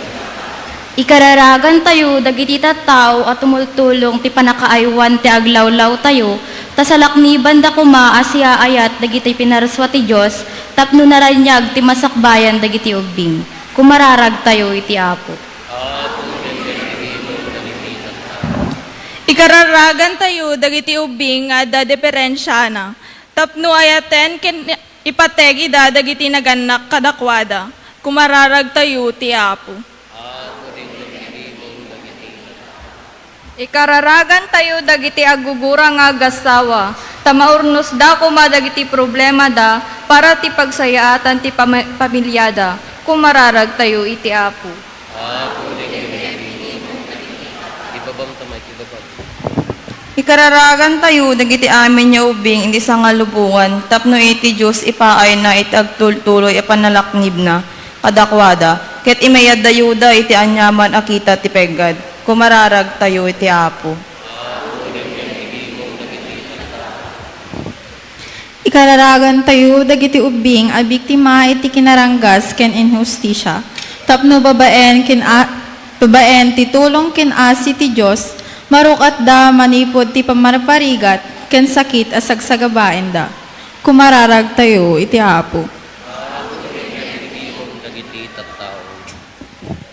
Ikararagantayo dagiti tattao a tumultulong ti pannakaaywan ti aglawlawtayo, ta salaknibanda koma a siaayat dagiti pinarsua ti Dios tapno naraniag ti masakbayan dagiti ubbing. Kumararagtayo iti Apo. Apo, denggem ti gimong dagiti tattao. Ikararagantayo dagiti ubbing nga adda deperensiana, tapno ayaten ken ipateg ida dagiti nagannak kadakuada. Kumararagtayo ti Apo. Ikararagantayo dagiti aggugura nga agassawa, ta maurnosda koma dagiti problemada para ti pagsayaatan ti pami-, pamiliada. Kumararagtayo iti Apo. Ibabam ta, Mike, ibabam. Ikararagantayo dagiti amin nga ubbing iti sangalubongan tapno iti Dios ipaayna iti agtultuloy a pannalaknibna kadakuada, ket imayaddayuda iti aniaman a kita ti peggad. Kumararagtayo iti Apo. Ikararagantayo dagiti ubbing a biktima iti kinaranggas ken inhustisia, tapno babaen ken a-, babaen ti tulong ken asi ti Dios, maruk-atda manipud ti pammarparigat ken sakit a sagsagabaenda. Kumararagtayo iti Apo.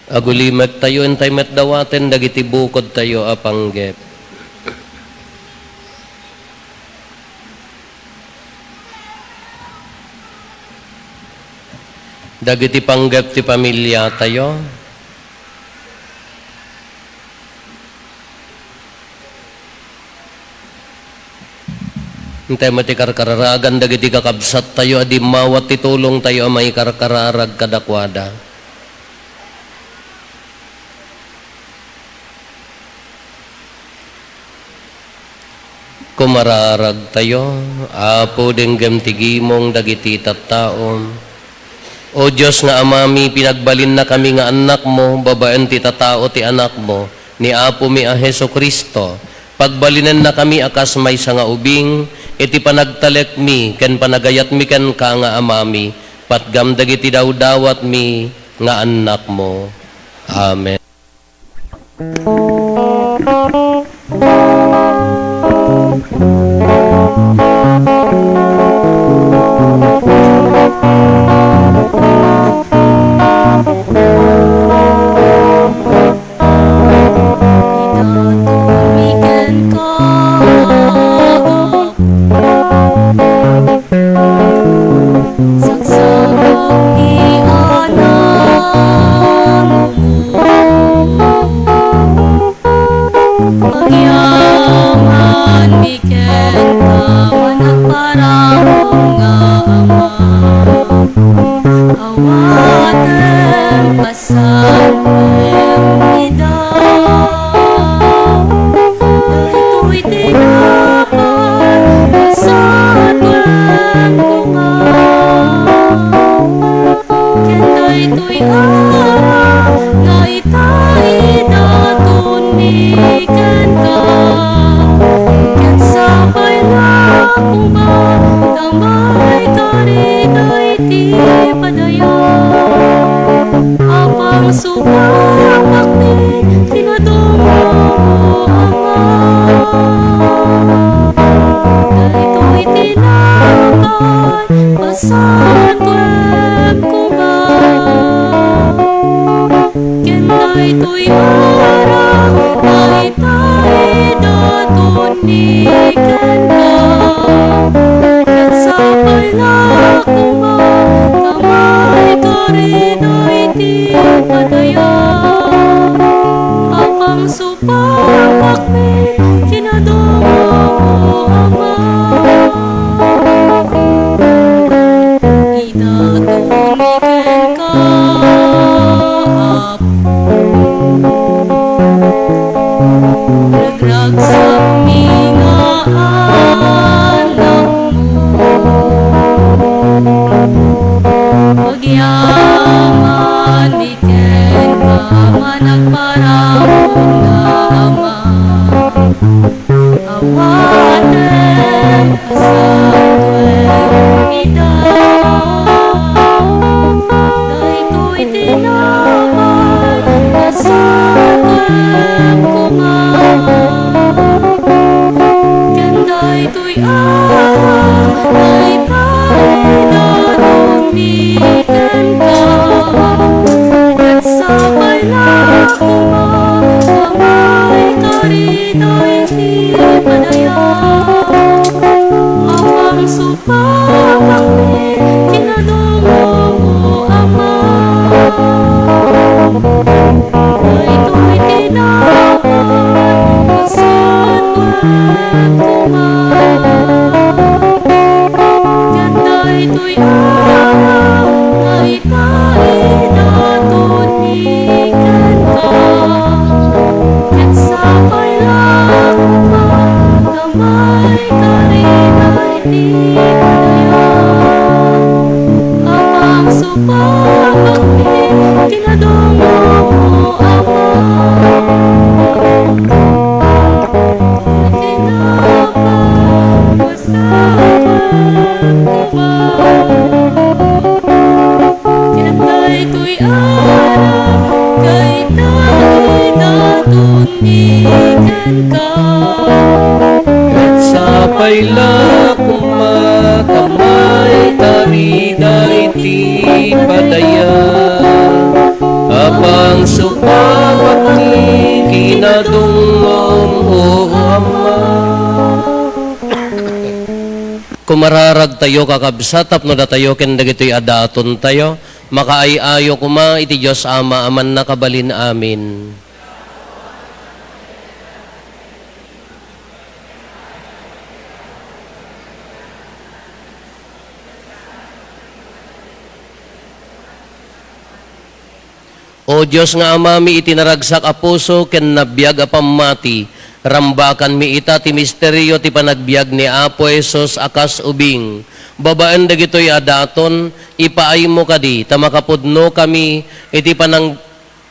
Agulimektayo intay met dawaten dagiti bukodtayo a panggep. Dagiti panggep ti pamiliatayo. Intay met ti karkararagan dagiti kakabsattayo a dimmawat ti tulongtayo a maikarkararag kadakuada. Kumararagtayo, Apo, denggem ti gimong dagiti tattaom. O Dios nga Amami, pinagbalinnakami nga annakmo babaen ti tatao ti Anakmo, ni Apomi a Jesu-Cristo. Pagbalinennakami a kas maysa nga ubing iti panagtalekmi ken panagayatmi kenka nga Amami, patgam dagiti dawdawatmi nga annakmo. Amen. Pakpakpakmi, kinadongmo, Ama. Daytoy tinapay, pasatuen koma. Ken daytoy arak, dayta idaton mi kenka. Ket sapay la koma ta maikari daydi padayam. Apang supapakmi, kinadongmo, Ama. Idaton mi kenka, Apo. Ragragsakmi nga anakmo. Agyaman mi kenka nga nagparabur nga Ama. Awatem a satuen ida. Daytoy tinapay a satuen koma. Ken daytoy arak, dayta idaton mi kenka. Ket sapay la koma a maikari daydi padayam. Apang supapakmi, kinadongmo, Ama. Daytoy tinapay a satuen koma. Ket daytoy arak, dayta idaton mi kenka. Ket sapay la koma ta maikari daydi padayam. Apang supapakmi, kinadongmo, Ama. Tinapay a satuen koma. Ket daytoy arak, dayta idaton mi kenka. Ket sapay la koma ta maikari daydi padayam. Apang supapakmi, kinadongmo, O Ama. Kumararagtayo, kakabsat, tapno datayo ken dagitoy a datontayo, makaay-ayo koma iti Dios Ama a mannakabalin amin. O Dios nga Amami, iti naragsak a puso ken nabiag a pammati, rambakanmi ita ti misterio ti panagbiag ni Apo Jesus a kas ubing. Babaen dagitoy a daton, ipaaymo kadi ta makapudnokami iti panang-,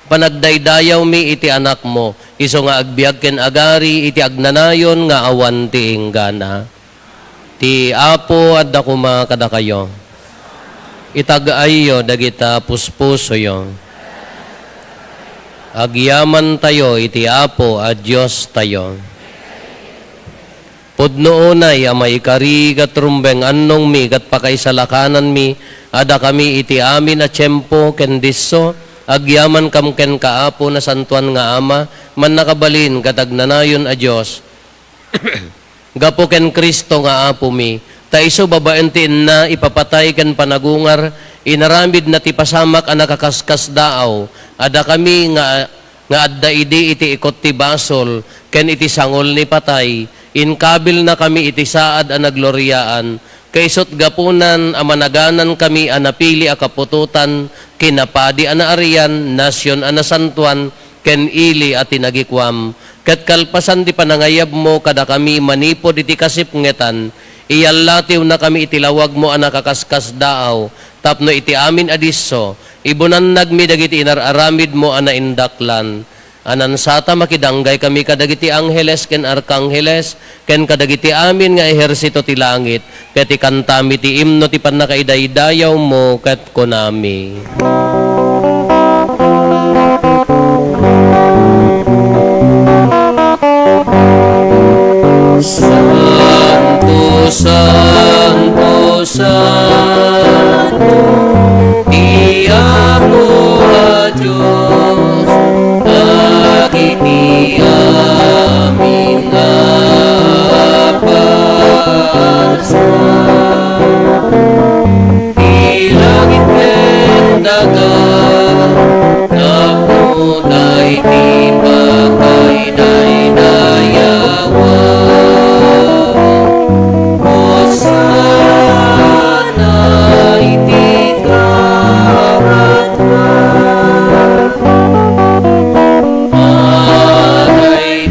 panagdaydayawmi iti Anakmo, isu nga agbiag ken agari iti agnanayon nga awan ti inggana. Ti Apo adda koma kadakayo. Itag-ayyo dagita puspusoyo. Agyamantayo iti Apo a Diostayo. Pudno unay a maikari ket rumbeng-annongmi ket pakaisalakananmi a dakami iti amin a tiempo ken disso, agyamankam kenka, Apo, Nasantoan nga Ama, Mannakabalin ket Agnanayon a Dios. Gapu ken Cristo nga Apomi, ta isu babaen ti inna ipapatay ken panagungar, inaramidna ti pasamak a nakaskasdaaw, a dakami nga, nga adda idi iti ikut ti basol ken iti sangol ni patay, inkabilnakami iti saad a nagloriaan, kaisut gapunan a managanankami a napili a kaputotan, kinapadi a naarian, nasion a nasantoan, ken ili a tinagikuam. Ket kalpasan ti panangayabmo kadakami manipud iti kasipngetan, iyallatiwnakami iti lawagmo a nakaskasdaaw, tapno iti amin a disso, ibunannagmi dagiti inar-aramidmo a naindaklan. A nansata, makidanggay kami kadagiti angheles ken arkangheles, ken kadagiti amin nga ehersito ti langit, ket ikantami ti imno ti pannakaidaydayawmo, ket kunami. Santo, santo, ti Apo a Dios, dagiti amin a basol. Ti langit ken daga, tapno daydi pakaydaydayawan. Hosanna iti karatwan. Madaydaya,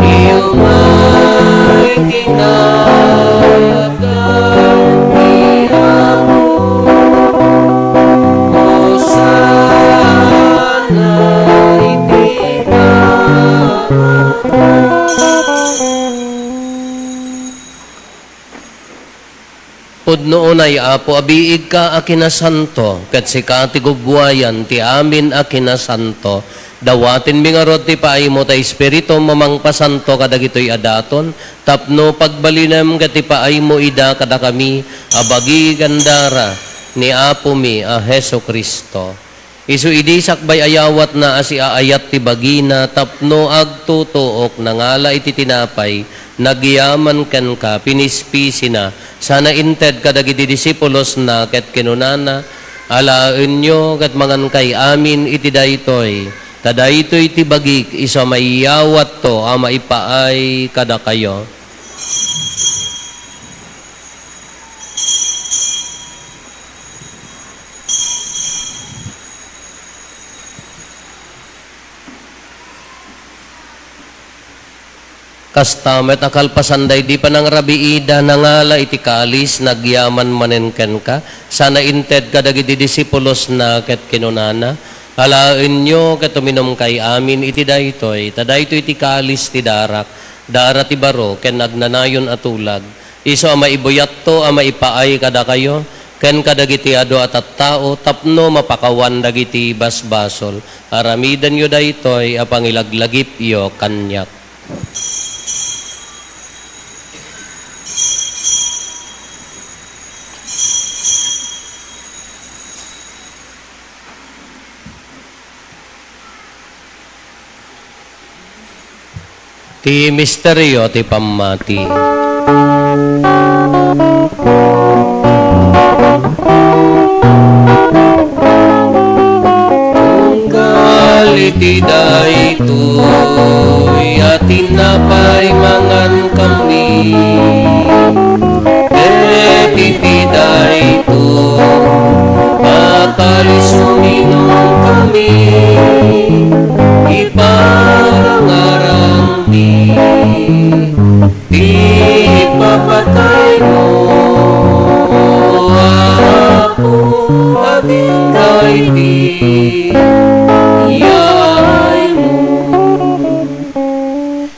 iumay ti nagan ti Apo. Hosanna iti karatwan. Pudno unay, Apo, a biigka a kinasanto, ket sika ti gubbuayan ti amin a kinasanto. Dawatenmi ngarud ti paaymo ta Espiritum a mangpasanto kadagitoy a daton, tapno pagbalinem ket ipaaymo ida kadakami a bagi ken dara ni Apomi a Jesu-Cristo. Isu idi sakbay a yawatna a siaayat ti bagina tapno agtutuok, nangala iti tinapay, nagyaman kenka, pinispisina, sana inted kadagiti disipulosna ket kinunana, "Alaenyo ket mangankay amin iti daytoy, ta daytoy ti bagik isu a maiyawatto a maipaay kadakayo." Kasta met a kalpasan daydi panangrabiida, nangala iti kalis, nagyaman manen kenka, sana inted kadagiti disipulosna ket kinunana, "Alaenyo ket uminumkay amin iti daytoy, ta daytoy ti kalis ti darak, dara ti baro ken agnanayon a tulag." Isu a maibuyatto a maipaay kadakayo ken kadagiti adu a tattao tapno mapakawan dagiti basbasol. Aramidenyo daytoy a pangilaglagipyo kaniak. Ti misterio ti pammati. Tunggal iti daytoy a tinapay mangankami. Ket iti daytoy a kalis uminumkami, iparangarangmi ti ipapataymo, Apo, agingga iti yaaymo.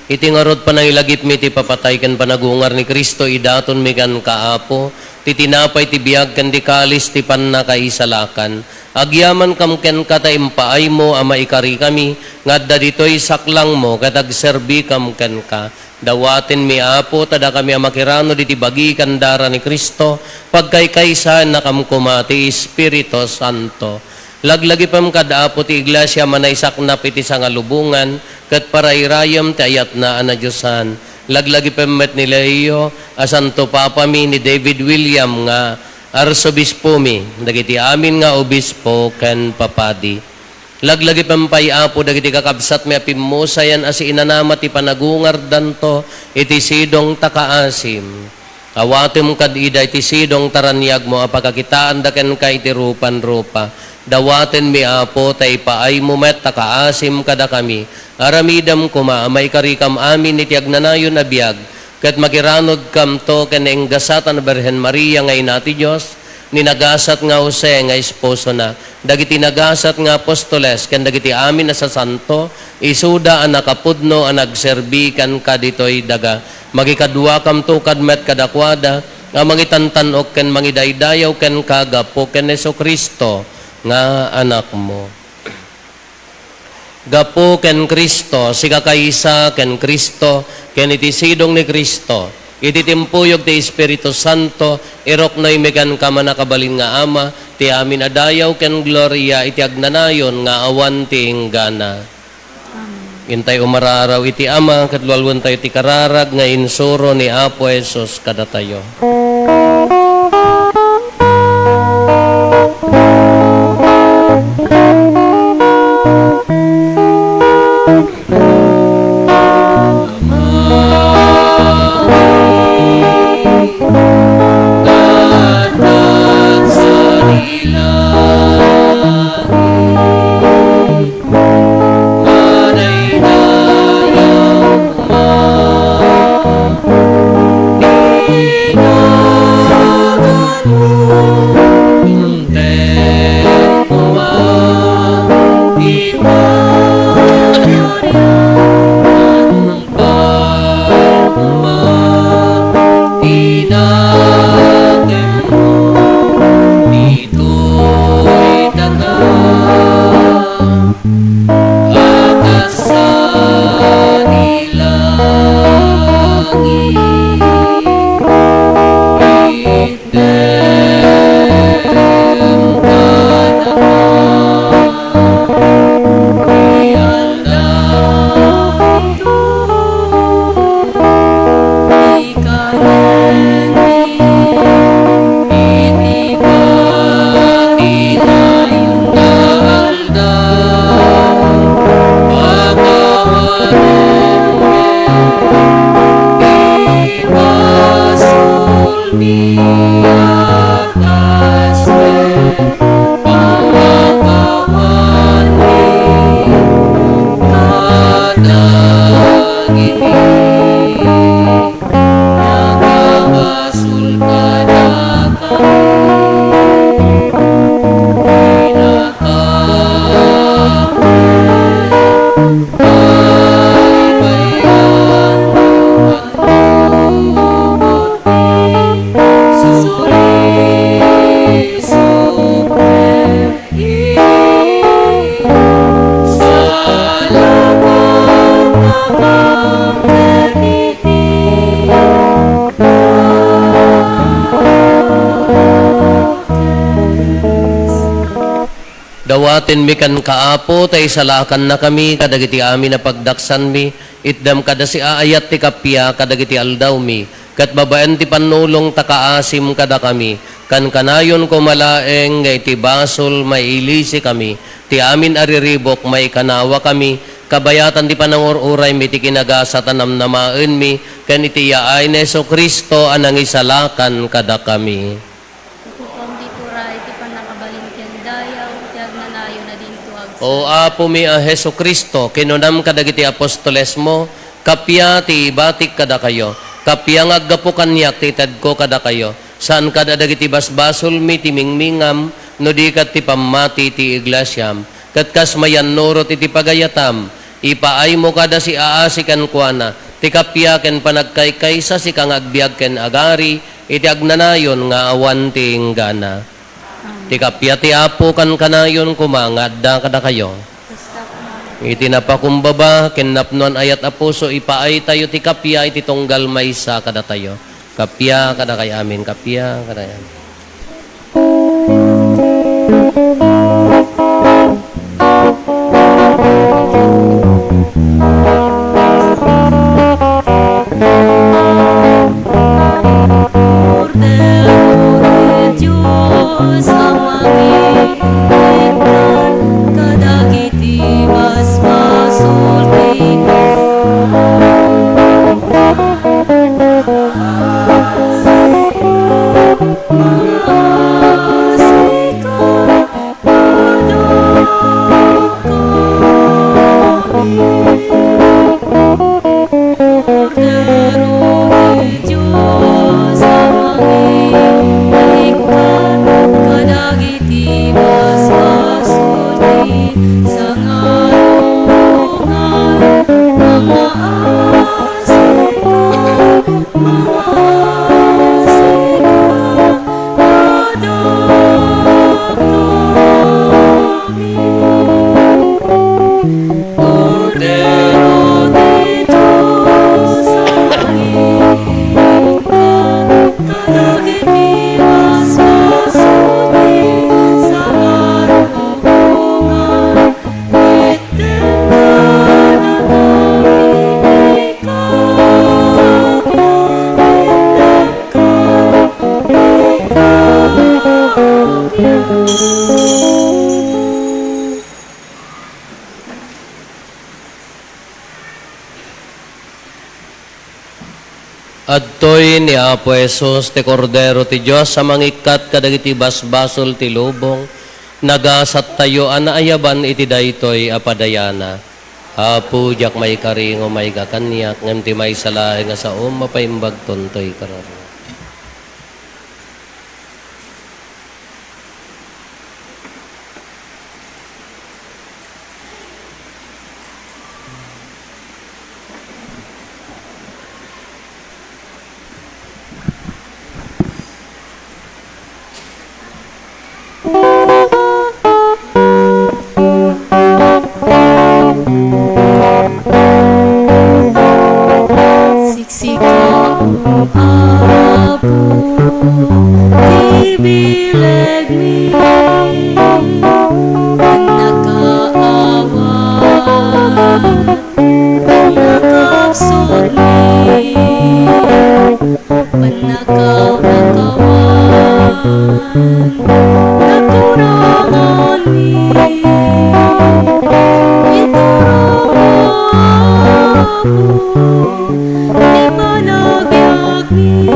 Iti ngarud, panangilagipmi ti ipapatay ken panagungar ni Cristo, idatonmi kenka, Apo, ti tinapay ti biag ken ti kalis ti pannakaisalakan. Agyamankam kenka ta impaaymo a maikarikami nga adda ditoy saklangmo ket agserbikam kenka. Dawatenmi, Apo, ta dakami a makiranud iti bagi ken dara ni Cristo, pagkaykaysaennakam koma ti Espiritu Santo. Laglagipem kad Apo ti Iglesia a manaysaknap iti sangalubongan ket parairayem ti ayatna a nadiosan. Laglagipem met ni Leo a Santo Papami, ni David William nga Arsobispomi, dagiti amin nga obispo ken papadi. Laglagipem pay, Apo, dagiti kakabsatmi a pimmusayan a siinanama ti panagungardanto iti sidong ta kaasim. Awatem kad ida iti sidong ta raniagmo a pakakitaanda kenka iti rupan-rupa. Dawatenmi, Apo, ta ipaaymo met ta kaasim kadakami. Aramidem koma a maikarikam amin iti agnanayon a biag, ket makiranudkamto ken ni Enggasat a Birhen Maria nga Ina ti Dios, ni nagasat nga Jose nga esposona, dagiti nagasat nga apostoles, ken dagiti amin a sasanto, isuda a nakapudno a nagserbi kenka ditoy daga. Makikaduakamto kad met kadakuada a mangitantan-ok ken mangidaydayaw kenka gapu ken Jesu-Cristo nga Anakmo. Gapu ken Cristo, sikakaysa ken Cristo, ken iti sidong ni Cristo, iti timpuyog ti Espiritu Santo, iruknoymi kenka, Mannakabalin nga Ama, ti amin a dayaw ken gloria iti agnanayon nga awan ti inggana. Amen. Intay umararaw iti Ama, ket lualuentayo ti kararag nga insuro ni Apo Jesus kadatayo. Dawatenmi kenka, Apo, ta isalakannakami kadagiti amin a pagdaksanmi. Itdam kada siaayat ti kappia kadagiti aldawmi, ket babaen ti pannulong ta kaasim kadakami. Kankanayon koma laeng nga iti basol mailisikami, ti amin a riribuk maikanawakami, kabayatan ti panangur-uraymi iti kinagasat a namnamaenmi, ken iti yaay ni Jesu-Cristo a nangisalakan kadakami. Ipukom ti turay ti pannakabalin ken dayaw ti agnanayon a dinto agsa. O Apomi a Jesu-Cristo, kinunam kadagiti apostolesmo, kappia ti ibatik kadakayo, kappia nga aggapu kaniak ti itedko kadakayo, saan kad a dagiti basbasolmi ti mingmingam, no di ket ti pammati ti iglesiam. Ket kas mayannurot iti pagayatam, ipaaymo kada siaasi kenkuana ti kappia ken panagkaykaysa, sika nga agbiag ken agari iti agnanayon nga awan ti inggana. Ti kappia ti Apo kankanayon koma nga adda kadakayo. Iti napakumbaba ken napnoan ayat a puso, ipaaytayo ti kappia iti tunggal maysa kadatayo. Kappia kadakay amin, kappia kadakay amin. Kadagiti basbasol ti Adtoy ni Apo Jesus, ti Kordero ti Dios a mangikkat kadagiti basbasol ti lubong. Nagasattayo a naayaban iti daytoy a padayana. Apo, diak maikari nga umayga kaniak, ngem ti maysa laeng nga saom, mapaimbagton toy kararua. Sika, O Apo, ti bilegmi, annaka awan, annaka absutmi, annaka makawan, naturanganmi, iturong, O Apo, ti panagbiagmi.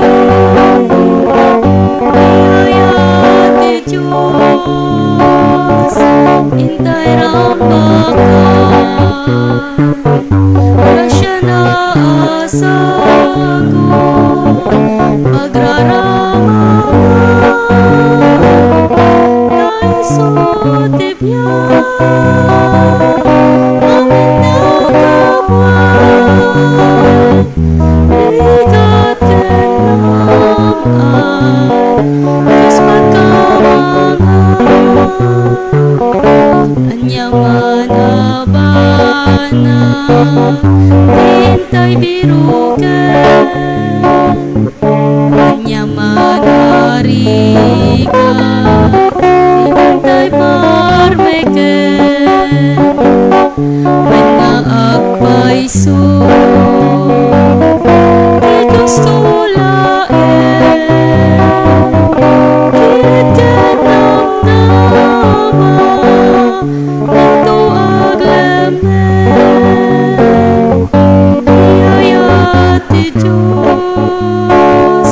Iyayat ti Dios, intay rambaka. Grasiana a sagut, pagraramana, ta isu ti biag, amin nakabuak. Rigat ken nam-ay, Dios pagkamangan. Ania man a banag, intay biroken. Ania man a rigat, intay parmeken. Wen nga agpayso, ti Diosto laeng, kired ken namnama, into aglemmen. Iyayat ti Dios,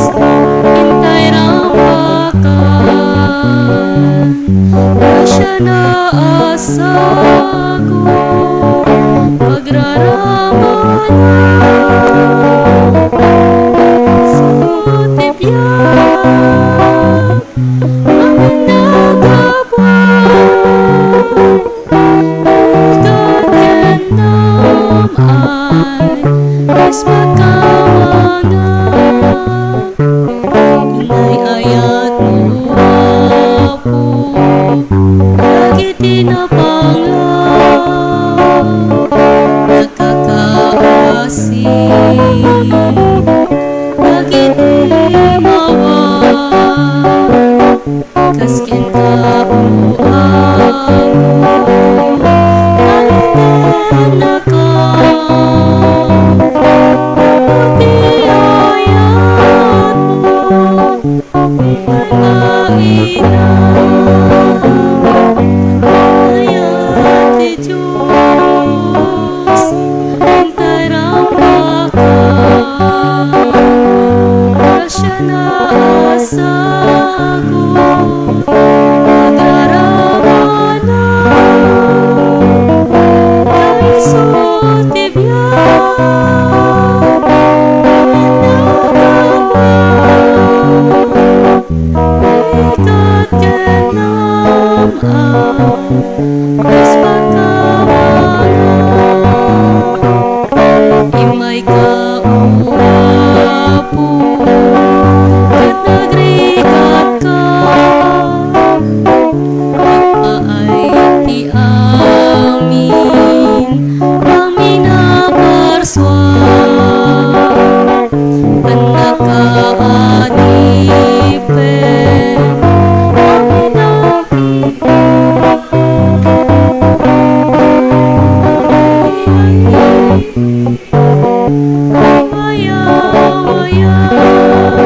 intay rambaka. Grasiana a sagut, pagraramana, isu ti biag, amin nakabuak. Rigat ken nam-ay, Dios pagkamangan. Inay-ayatmo, Apo, dagiti napanglaw, nagkakaasi dagiti mawa. Kas kenka, O Apo, nalinennaka, tapno ti ayatmo, ay maina. Ayat ti Dios, intay rambaka. Grasiana a sagut, pagraramana, ta isu ti biag, amin nakabuak. Rigat ken nam-ay, Dios pagkamangan. Immayka, O Apo, ket nagrigatka. Agpaay ti amin a minaparsua. Annaka adipen a minapit. Ayaw, ayaw,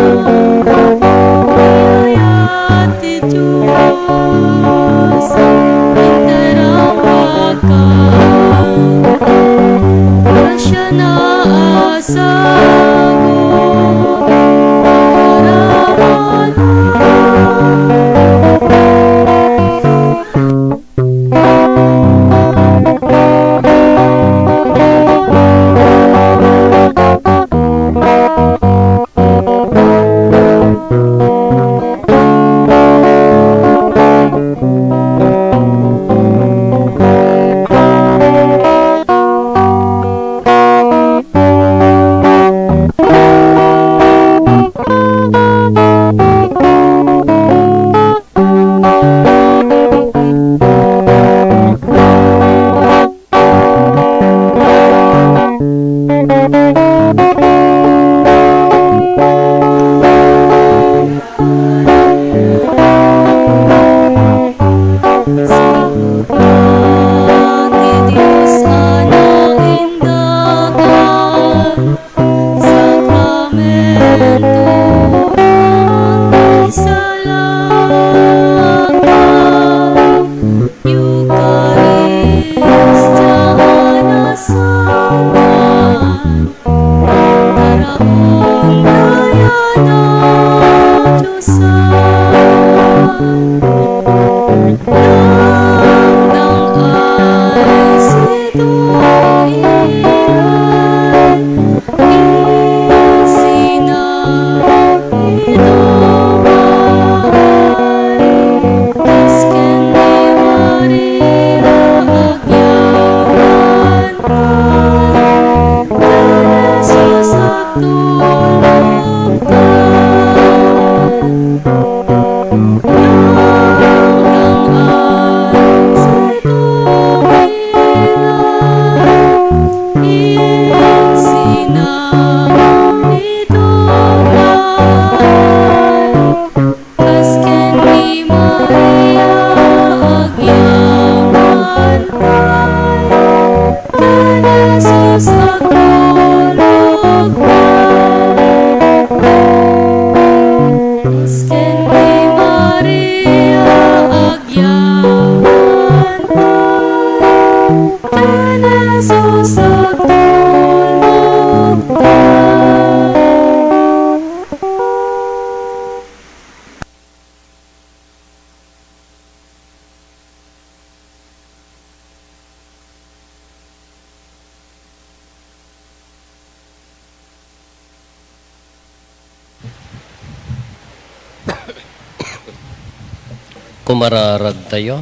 Umararag tayo.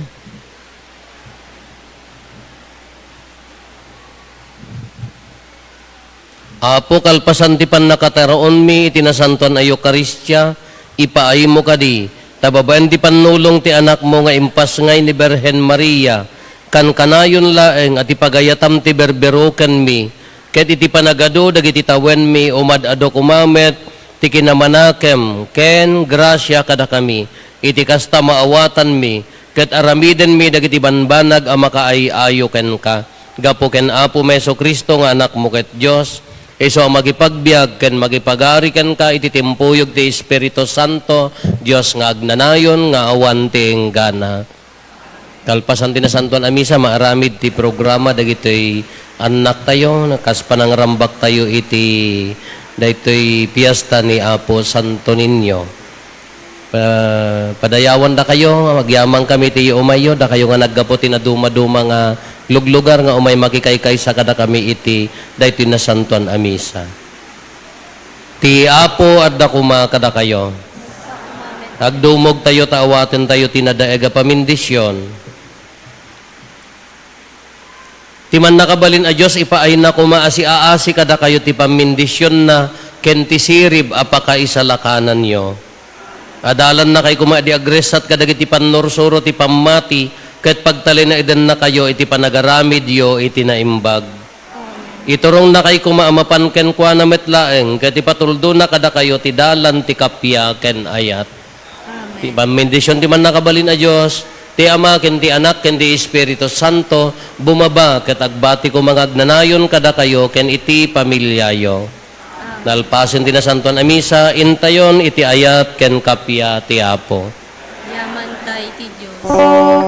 Apo, kalpasan ti pannakataroonmi iti nasantoan a Eukaristia, ipaaymo kadi, ta babaen ti pannulong ti Anakmo nga impasngay ni Birhen Maria, kankanayon laeng a ti pagayatam ti berberukenmi, ket iti panagadu dagiti tawenmi, umad-adu koma met ti kinamanakem ken grasia kadakami. Iti kasta, maawatanmi ket aramidenmi dagiti banbanag a makaay-ayo kenka. Gapu ken Apomi Jesu-Cristo nga Anakmo ket Dios, isu a makipagbiag ken makipagari kenka iti timpuyog ti Espiritu Santo, Dios nga agnanayon nga awan ti inggana. Kalpasan ti nasantoan a misa, maaramid ti programa dagitoy annaktayo, kas panangrambaktayo iti daytoy piesta ni Apo Santo Niño. Pa-, padayawandakayo, agyamankami iti umayyo, dakayo nga naggapu ti nadumaduma nga luglugar nga umay makikaykaysa kadakami iti daytoy nasantoan a misa. Ti Apo adda koma kadakayo. Agdumogtayo ta awatentayo ti nadaeg a pamindisyon. Ti Mannakabalin a Dios, ipaayna koma a siaasi kadakayo ti pammindisionna ken ti sirib a pakaisalakananyo. Adalannakay koma idi agressat kadagiti pannursuro ti pammati ket pagtalinaedennakayo iti panagaramidyo iti naimbag. Iturongnakay koma a mapan kenkuana met laeng ket ipatuldona kadakayo ti dalan ti kappia ken ayat. Ti pammindision ti Mannakabalin a Dios, ti Ama ken ti Anak ken ti Espiritu Santo, bumaba ket agbati koma nga agnanayon kadakayo ken iti familiayo. Nalpasen ti nasantoan a misa, intayon iti ayat ken kappia ti Apo. Yamanta iti Dios.